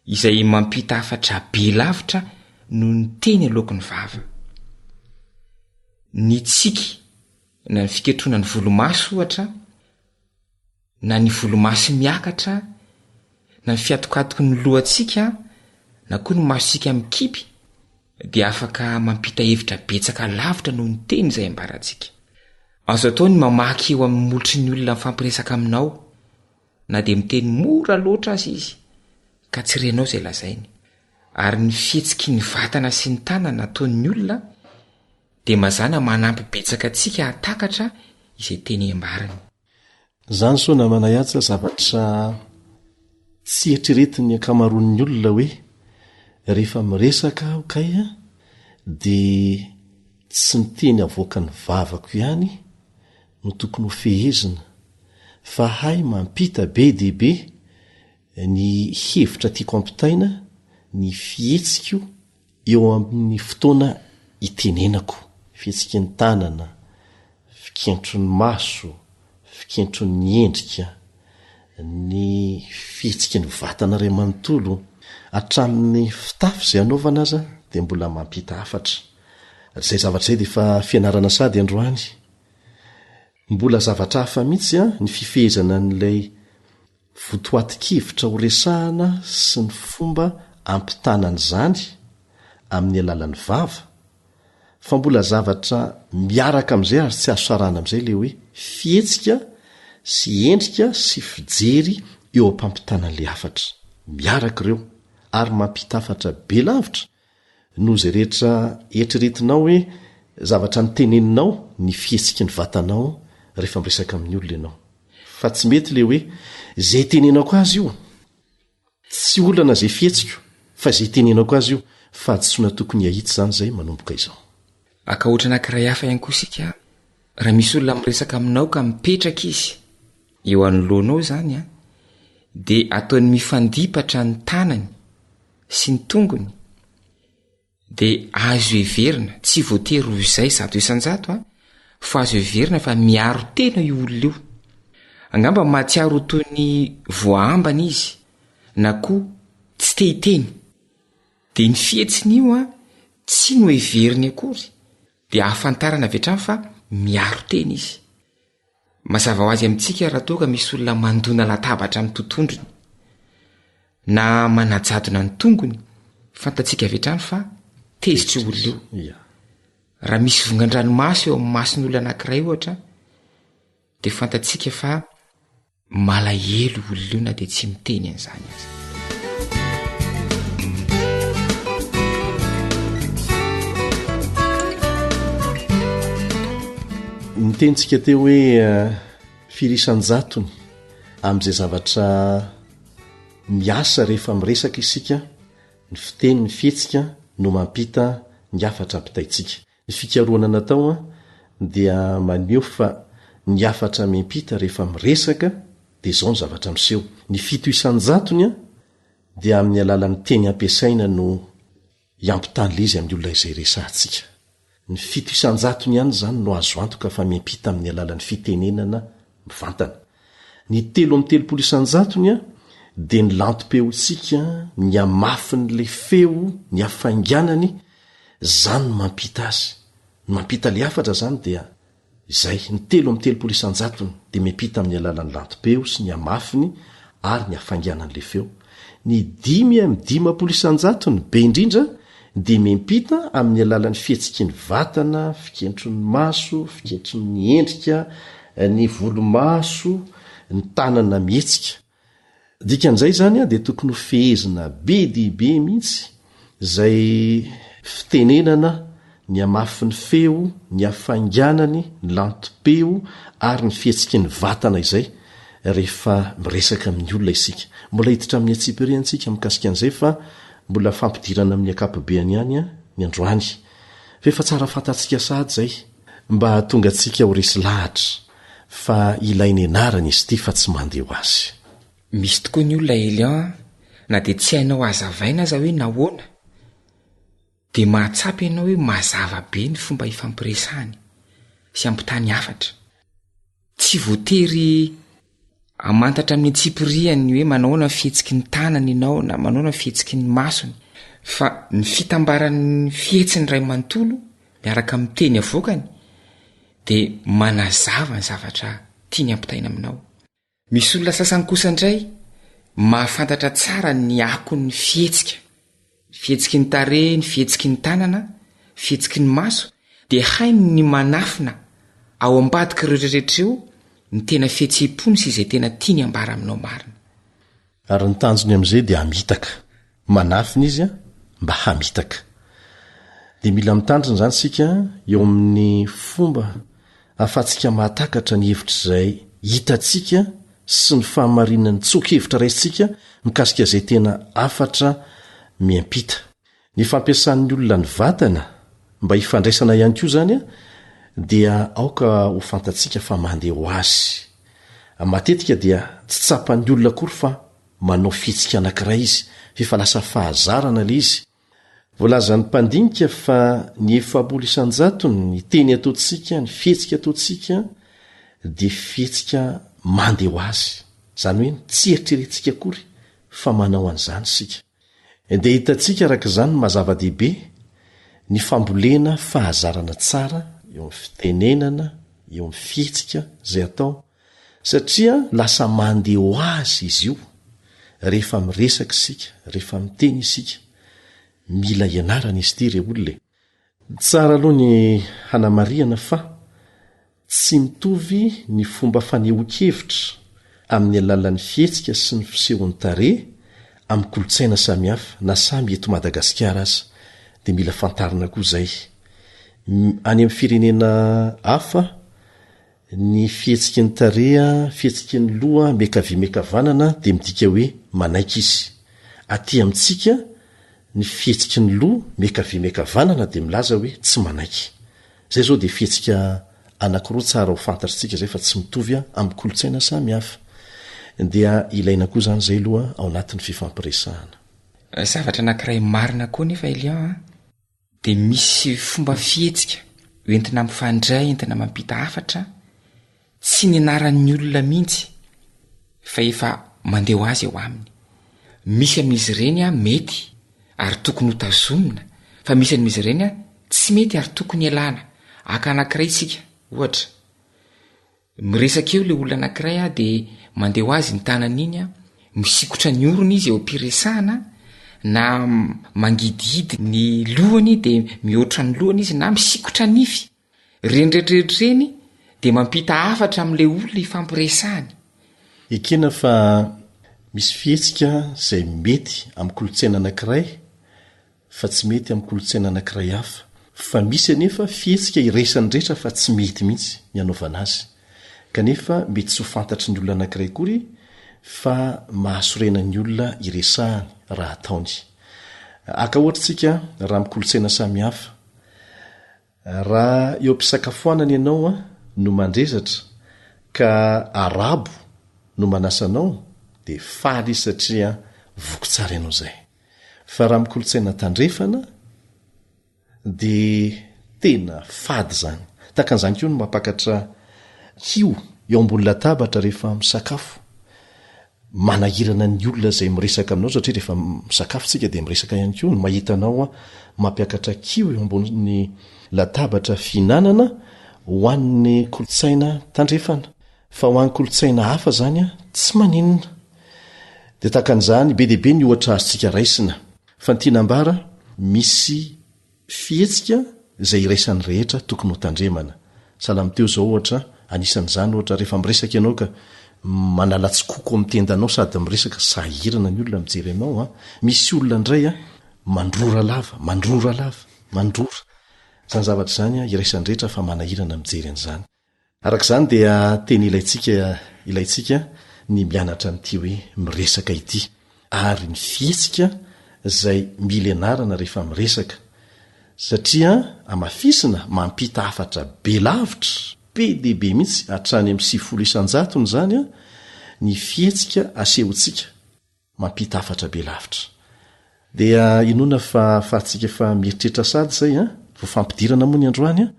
izay mampita hafatra be lavitra noho ny teny aloaky ny vava. Ny tsiky na ny fiketrona ny volomaso ohatra, na ny volomaso miakatra, na ny fiatokatoky ny lohantsika, na koa ny masontsika mikipy, dia afaka mampita hevitra betsaka lavitra noho ny teny izay ambarantsika. Azo atao ny mamaky eo amin'ny molotry ny olona mifampiresaka aminao, na dia miteny mora loatra aza izy, ka tsy renao izay lazainy. Ary ny fihetsiky ny vatana sy ny tanana ataon'ny olona dia mazàna manampy betsaka antsika hahatakatra izay teny ambarany. Izany sao namana Yatsa zavatra tsy eritreretin'ny ankamaroan'ny olona hoe rehefa miresaka aho kay dia tsy ny teny avoakan'ny vavako ihany no tokony ho fehezina. Fa hay mampita be dia be ny hevitra tiako ampitaina ny fihetsiko eo amin'ny fotoana itenenako, fihetsiky ny tanana, fikentron'ny maso, fikentron'ny endrika, ny fihetsiky ny vatana iray manontolo, hatramin'ny fitafy izay anaovana aza dia mbola mampita hafatra. Izay zavatra izay dia efa fianarana sady androany. Mbola zavatra hafa mihitsy ny fifehezana an'ilay votoatin-kevitra horesahana sy ny fomba ampitana an'izany amin'ny alalan'ny vava, fa mbola zavatra miaraka amin'izay ary tsy azo sarahana amin'izay ilay hoe fihetsika sy endrika sy fijery eo am-pampitana an'ilay hafatra. Miaraka ireo ary mampita hafatra be lavitra noho izay rehetra eritreretinao hoe zavatra noteneninao ny fihetsiky ny vatanao rehefa miresaka amin'ny olona ianao. Fa tsy mety ilay hoe izay itenenako azy io. Tsy olana izay fihetsiko fa izay itenenako azy io. Fahadisoana tokony hahitsy izany izay manomboka izao. Haka ohatra anankiray hafa ihany koa isika, raha misy olona miresaka aminao ka mipetraka izy eo anoloanao izany an, dia ataony mifandipatra ny tanany sy ny tongony, dia azo heverina, tsy voatery ho izay 100% an, fa azo heverina fa miaro tena io olona io. Angamba mahatsiaro ho toy ny voaambana izy, na koa tsy te hiteny. Dia ny fihetsiny io an, tsy noheveriny akory, dia ahafantarana avy hatrany fa miaro tena izy. Mazava ho azy amintsika raha toa ka misy olona mandona latabatra amin'ny totondrony na manajadona ny tongony, fantatsika avy hatrany fa tezitra io olona io. Raha misy vongan-dranomaso eo amin'ny mason'olona anankiray ohatra dia fantatsika fa Malahelo io olona io na dia tsy miteny an'izany aza. Nitentsika teo hoe eh, firy isan-jatony amin'izay zavatra miasa rehefa miresaka isika, ny fiteny, ny fihetsika no mampita ny hafatra ampitaintsika. Ny fikarohana natao dia maneho fa ny hafatra miampita rehefa miresaka dia izao ny zavatra miseho, ny 7 isan-jatony dia amin'ny alalan'ny teny ampiasaina no hiampitana ilay izy amin'ny olona izay resahantsika. Ny 7 isan-jatony ihany izany no azo antoka fa miampita amin'ny alalan'ny fitenenana mivantana. Ny 33 isan-jatony dia ny lantom-peontsika, ny hamafin'ilay feo, ny hafainganany, Izany no mampita azy. Ny mampita ilay hafatra izany dia izay, ny 33 isan-jatony dia miampita amin'ny alalan'ny lantom-peo sy ny hamafiny ary ny hafainganan'ilay feo. Ny 55 isan-jatony, be indrindra, dia miampita amin'ny alalan'ny fihetsiky ny vatana, fikentron'ny maso, fikentron'ny endrika, ny volomaso, ny tanana mihetsika. Dikan'izay izany dia tokony ho fehezina be dia be mihitsy izay fitenenana, ny hamafin'ny feo, ny hafainganany, ny lantom-peo ary ny fihetsiky ny vatana izay rehefa miresaka amin'ny olona isika. Mbola hiditra amin'ny antsipiriany isika mikasika an'izay fa mbola fampidirana amin'ny ankapobeany ihany ny androany. Fa efa tsara fantatsika sahady izay mba hahatonga antsika ho resy lahatra. Fa ilaina ianarana izy ity fa tsy mandeha ho azy. Misy tokoa ny olona Elian a, na dia tsy hainao hazavaina aza hoe nahoana, dia mahatsapa ianao hoe mazava be ny fomba ifampiresahany sy ampitany hafatra. Tsy voatery Hamantatra amin'ny antsipiriany ny hoe manahoana ny fihetsiky ny tanany ianao na manahoana ny fihetsiky ny masony, fa ny fitambaran'ny fihetsiny iray manontolo miaraka amin'ny teny avoakany dia manazava ny zavatra tiany hampitaina aminao. Misy olona sasany kosa indray mahafantatra tsara ny akon'ny fihetsika. Ny fihetsiky ny tarehy, ny fihetsiky ny tanana, fihetsiky ny maso dia hainy ny manafina ao ambadik'ireo rehetra ireo ny tena fihetseham-pony sy izay tena tiany hambara aminao marina. Ary ny tanjony amin'izay dia hamitaka. Manafina izy mba hamitaka. Dia mila mitandrina izany isika eo amin'ny fomba ahafahantsika mahatakatra ny hevitr'izay hitantsika sy ny fahamarinan'ny tsoa-kevitra raisintsika mikasika izay tena hafatra miampita. Ny fampiasan'ny olona ny vatana mba hifandraisana ihany koa izany dia aoka ho fantatsika fa mandeha ho azy. Matetika dia tsy tsapan'ny olona akory fa manao fihetsika anankiray izy, f'efa lasa fahazarana ilay izy. Voalazan'ny mpandinika fa ny 40 isan-jatony ny teny ataontsika, ny fihetsika ataontsika dia fihetsika mandeha ho azy. Izany hoe tsy eritreretintsika akory fa manao an'izany isika. Dia hitantsika araka izany ny maha zava-dehibe ny fambolena fahazarana tsara eo amin'ny fitenenana, eo amin'ny fihetsika izay atao, satria lasa mandeha ho azy izy io rehefa miresaka isika, rehefa miteny isika. Mila ianarana izy ity re olona e! Tsara aloha ny hanamarihana fa tsy mitovy ny fomba fanehoan-kevitra amin'ny alalan'ny fihetsika sy ny fisehon'ny tarehy amin'ny kolontsaina samihafa na samy eto Madagasikara aza dia mila fantarina koa izay. Any amin'ny firenena hafa Ny fihetsiky ny tarehy, fihetsiky ny loha miankavia miankavanana dia midika hoe manaiky izy. Aty amintsika, ny fihetsiky ny loha miankavia miankavanana dia milaza hoe tsy manaiky. Izay izao dia fihetsika anankiroa tsara ho fantatritsika izay fa tsy mitovy amin'ny kolontsaina samy hafa. Dia ilaina koa izany izay aloha ao anatin'ny fifampiresahana. Zavatra anankiray marina koa anefa Elian a! Dia misy fomba fihetsika entina mifandray, entina mampita hafatra, tsy nianaran'ny olona mihitsy fa efa mandeha ho azy eo aminy. Misy amin'izy ireny an mety ary tokony ho tazomina fa misy amin'izy ireny an tsy mety ary tokony ialana. Haka anankiray isika, ohatra. Miresaka eo le olona anakiray a de mandeha ho azy ny tanany iny a, misikotra ny orony izy eo am-piresahana na mangidihidy ny lohany de mihoatra ny lohany izy na misikotra nify. Ireny rehetrarehetra ireny de mampita hafatra am'le olona ifampiresahany. Ekena fa misy fihetsika izay mety amin'ny kolontsaina anankiray fa tsy mety amin'ny kolontsaina anankiray hafa, fa misy anefa fihetsika iraisan'ny rehetra fa tsy mety mihitsy ny hanaovana azy, kanefa mety tsy ho fantatry ny olona anankiray akory fa mahasorena ny olona iresahany raha ataony. Haka ohatra isika raha amin'ny kolontsaina samihafa, raha eo am-pisakafoanana ianao no mandrezatra ka arabo no manasa anao dia faly izy satria voky tsara ianao izay. Fa raha amin'ny kolontsaina tandrefana dia tena fady izany. Tahaka an'izany koa ny mampakatra kiho eo ambony latabatra rehefa misakafo. Manahirana ny olona izay miresaka aminao satria rehefa misakafo isika dia miresaka ihany koa ny mahita anao mampiakatra kiho eo ambony latabatra fihinanana ho an'ny kolontsaina tandrefana. Fa ho an'ny kolontsaina hafa izany tsy maninona. Dia tahaka an'izany, be dia be ny ohatra azontsika raisina. Fa ny tiana ambara, misy fihetsika izay iraisan'ny rehetra tokony ho tandremana. Sahala amin'ny teo izao ohatra, anisan'izany ohatra, rehefa miresaka ianao ka manala tsikoko amin'ny tendanao sady miresaka, sahirana ny olona mijery anao an! Misy olona indray an, mandrora lava, mandrora lava, mandrora. Izany zavatra izany an, iraisan'ny rehetra fa manahirana mijery an'izany. Araka izany dia tena ilaintsika ilaintsika ny mianatra an'ity hoe miresaka ity ary ny fihetsika izay mila ianarana rehefa miresaka satria hamafisina mampita hafatra be lavitra be dia be mihitsy hatrany amin'ny 90 isan-jatony izany ny fihetsika asehontsika Mampita hafatra be lavitra. Dia inoana fa afahantsika efa mieritreritra sady izay an! Vao fampidirana moa ny androany an!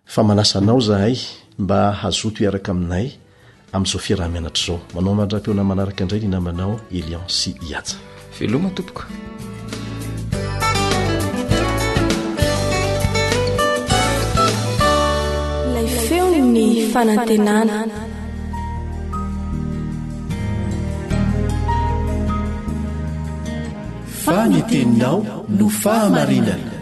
Fa manasa anao izahay mba hazoto hiaraka aminay amin'izao fiaraha-mianatra izao. Manao mandra-pihaona manaraka indray ny namanao Elian sy i Haja. Veloma tompoko. Ilay feon'ny fanantenana. Fa ny teninao no fahamarinana.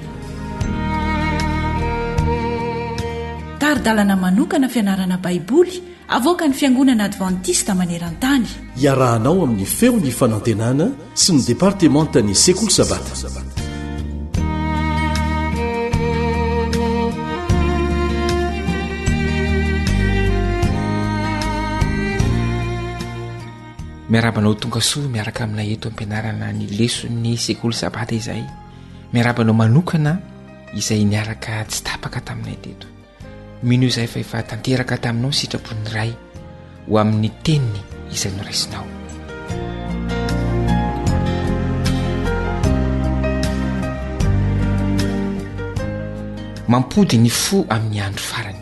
Tari-dalana manokana fianarana Baiboly avoakan'ny Fiangonana Advantista maneran-tany. Iarahanao amin'ny Feon'ny Fanantenana sy ny Departemantan'ny Sekoly Sabata. Miarahaba anao tonga soa miaraka aminay eto am-pianarana ny leson'ny sekoly sabata izay. Miarahaba anao manokana izay niaraka tsy tapaka taminay teto. Mino izahay fa efa tanteraka taminao ny sitrapon'ny Ray. ho amin'ny teniny izay noraisinao. Mampody ny fo amin'ny andro farany.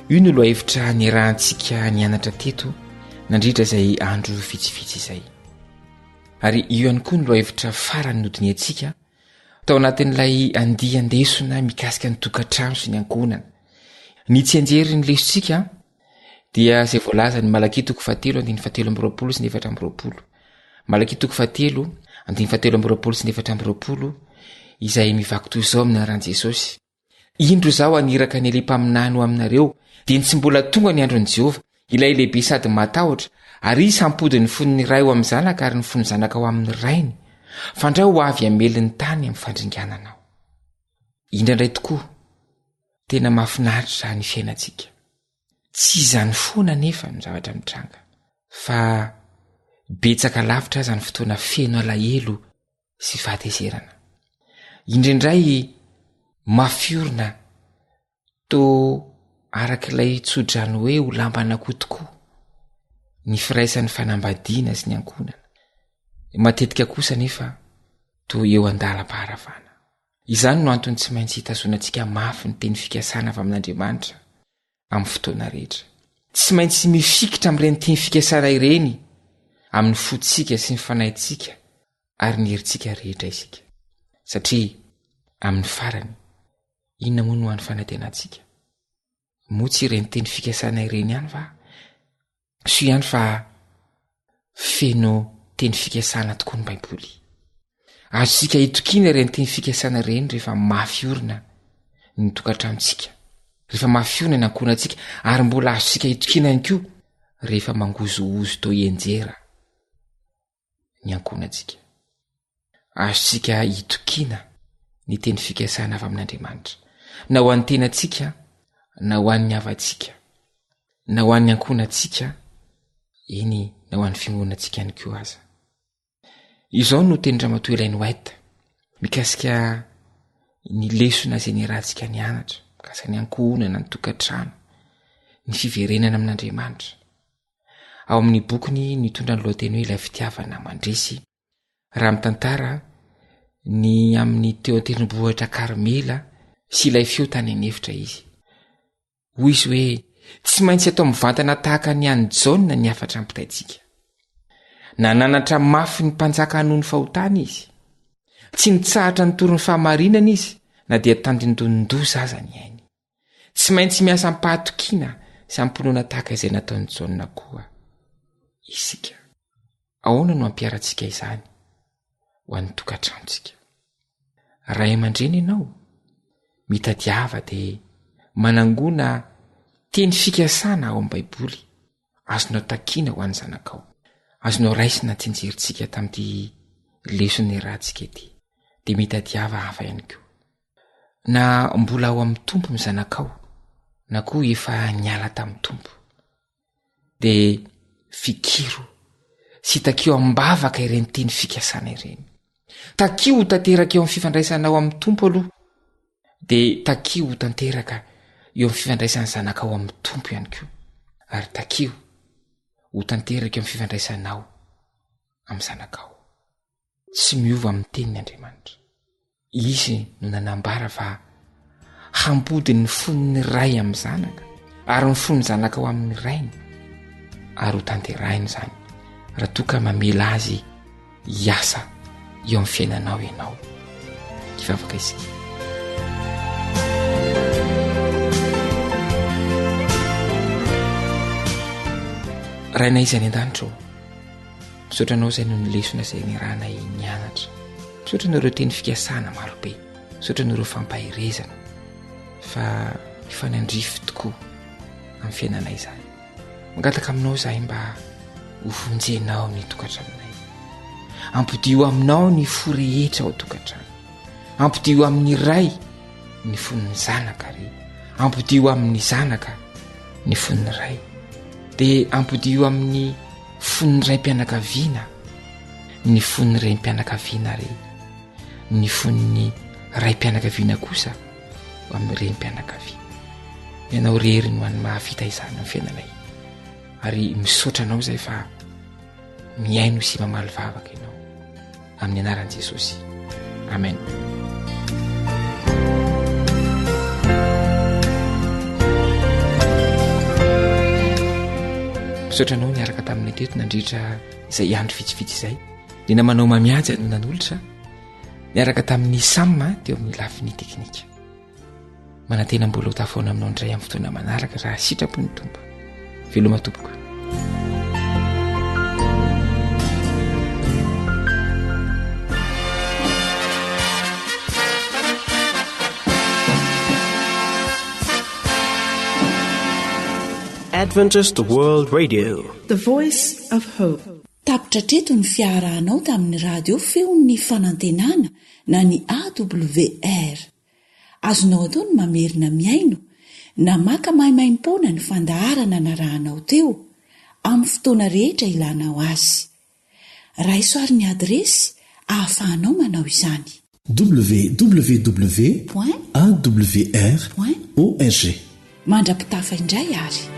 Io no lohahevitra niarahantsika nianatra teto nandritra izay andro vitsivitsy izay. Ary io ihany koa no lohahevitra farany nodinihantsika tao anatin'ilay andian-desona mikasika ny tokantrano sy ny ankohonana. Ny tsianjery ny lesontsika dia izay voalazan'i Malakia toko fahatelo andininy fahatelo amby 20 sy ny 24. Malakia toko fahatelo andininy fahatelo amby 20 sy ny 24 izay mivaky toy izao amin'ny anaran'i Jesosy. Indro izaho haniraka an'i Elia mpaminany ho aminareo, dia ny tsy mbola tonga ny andron'i Jehovah, ilay lehibe sady mahatahotra, ary izy hampody ny fon'ny ray ho amin'ny zanaka ary ny fon'ny zanaka ho amin'ny rainy, fandrao ho avy hamely ny tany amin'ny fandringanana aho. Indraindray tokoa, tena mahafinaritra ny fiainantsika. Tsy izany foana anefa no zavatra mitranga, fa betsaka lavitra aza ny fotoana feno alahelo sy fahatezerana. Indraindray mafy orina toa araka ilay tsodrano hoe ho lamban'akoho tokoa ny firaisan'ny fanambadiana sy ny ankohonana. Matetika kosa anefa toa eo an-dalam-paharavana. Izany no antony tsy maintsy hitazonantsika mafy ny teny fikasana avy amin'Andriamanitra amin'ny fotoana rehetra. Tsy maintsy mifikitra amin'ireny teny fikasana ireny amin'ny fontsika sy ny fanahintsika ary ny herintsika rehetra isika. Satria amin'ny farany, inona moa no hany fanantenantsika? Moa tsy ireny teny fikasana ireny ihany va? Soa ihany fa feno teny fikasana tokoa ny Baiboly. Azontsika itokiana ireny teny fikasana ireny rehefa mafy orina ny tokantranontsika, rehefa mafy orina ny ankohonantsika, ary mbola azontsika itokiana ihany koa rehefa mangozohozo toa hianjera ny ankohonantsika. Azontsika itokiana ny teny fikasana avy amin'Andriamanitra, na ho an'ny tenantsika, na ho an'ny havantsika, na ho an'ny ankohonantsika, eny na ho an'ny fiangonantsika ihany koa aza. Izao no tenin-dRamatoa Ellen White mikasika ny lesona izay niarahantsika nianatra, mikasika ny ankohonana, ny tokantrano, ny fiverenana amin'Andriamanitra. Ao amin'ny bokiny nitondra ny lohateny hoe Ilay Fitiavana Mandresy, raha mitantara ny amin'ny teo an-tendrombohitra Karmela sy ilay feo tany an'efitra izy. Hoy izy hoe, Tsy maintsy atao mivantana tahaka ny an'i Jaona ny hafatra ampitaintsika. Nananatra mafy ny mpanjaka hanohy ny fahotana izy. Tsy nitsahatra nitory ny fahamarinana izy na dia tandindonin-doza aza ny ainy. Tsy maintsy miasa am-pahatokiana sy am-pinoana tahaka izay nataon'i Jaona koa isika. Ahoana no hampiharantsika izany ho an'ny tokantranontsika? Ray aman-dreny ianao, mitadiava dia manangona teny fikasana ao amin'ny Baiboly azonao takiana ho an'ny zanakao. Azonao raisina tsinjerintsika tamin'ity lesona iarahantsika ity. Dia mitadiava hafa ihany koa. Na mbola ao amin'ny Tompo ny zanakao na koa efa niala tamin'ny Tompo dia fikiro sy takio am-bavaka ireny teny fikasana ireny. Takio ho tanteraka eo amin'ny fifandraisanao amin'ny Tompo aloha dia takio ho tanteraka eo amin'ny fifandraisan'ny zanakao amin'ny Tompo ihany koa ary takio ho tanteraka eo amin'ny fifandraisanao amin'ny zanakao. Tsy miova amin'ny teniny Andriamanitra. Izy no nanambara fa hampody ny fon'ny ray amin'ny zanaka ary ny fon'ny zanaka ho amin'ny rainy ary ho tanterahina izany raha toa ka mamela azy hiasa eo amin'ny fiainanao ianao. Hivavaka isika. Rainay izay any an-danitra ô, Misaotra anao izay noho ny lesona izay niarahanay nianatra. Misaotra noho ireo teny fikasana marobe. Misaotra noho ireo fampaherezana fa mifanandrify tokoa amin'ny fiainanay izany. Mangataka aminao izahay mba ho vonjenao ny tokantranonay. Ampodio aminao ny fo rehetra ao an-tokantrano. Ampodio amin'ny ray ny fon'ny zanaka ary ampodio amin'ny zanaka ny fon'ny ray. Dia ampodio amin'ny fon'ny raim-pianakaviana ny fon'ny renim-pianakaviana ary ny fon'ny raim-pianakaviana kosa ho amin'ny renim-pianakaviana. Ianao rery no any mahavita izany amin'ny fiainanay. Ary misaotra anao izay fa mihaino sy mamaly vavaka ianao. Amin'ny anaran'i Jesosy. Amen. Misaotra anao niaraka taminay teto nandritra izay andro vitsivitsy izay. Ny namanao Mamihaja no nanolotra niaraka tamin'ny Sam teo amin'ny lafiny teknika. Manantena mbola ho tafaona aminao indray amin'ny fotoana manaraka raha sitrapon'ny Tompo. Veloma tompoko. Adventist World Radio. The Voice of Hope. Tapitra hatreto ny fiarahanao tamin'ny radio feon'ny fanantenana na ny AWR. Azonao atao ny mamerina mihaino na maka maimaimpoana ny fandaharana narahanao teo, amin'ny fotoana rehetra ilanao azy. Raiso àry ny adiresy ahafahanao manao izany. Www. Point. Awr. Point. Org. Mandra-pitafa indray ary.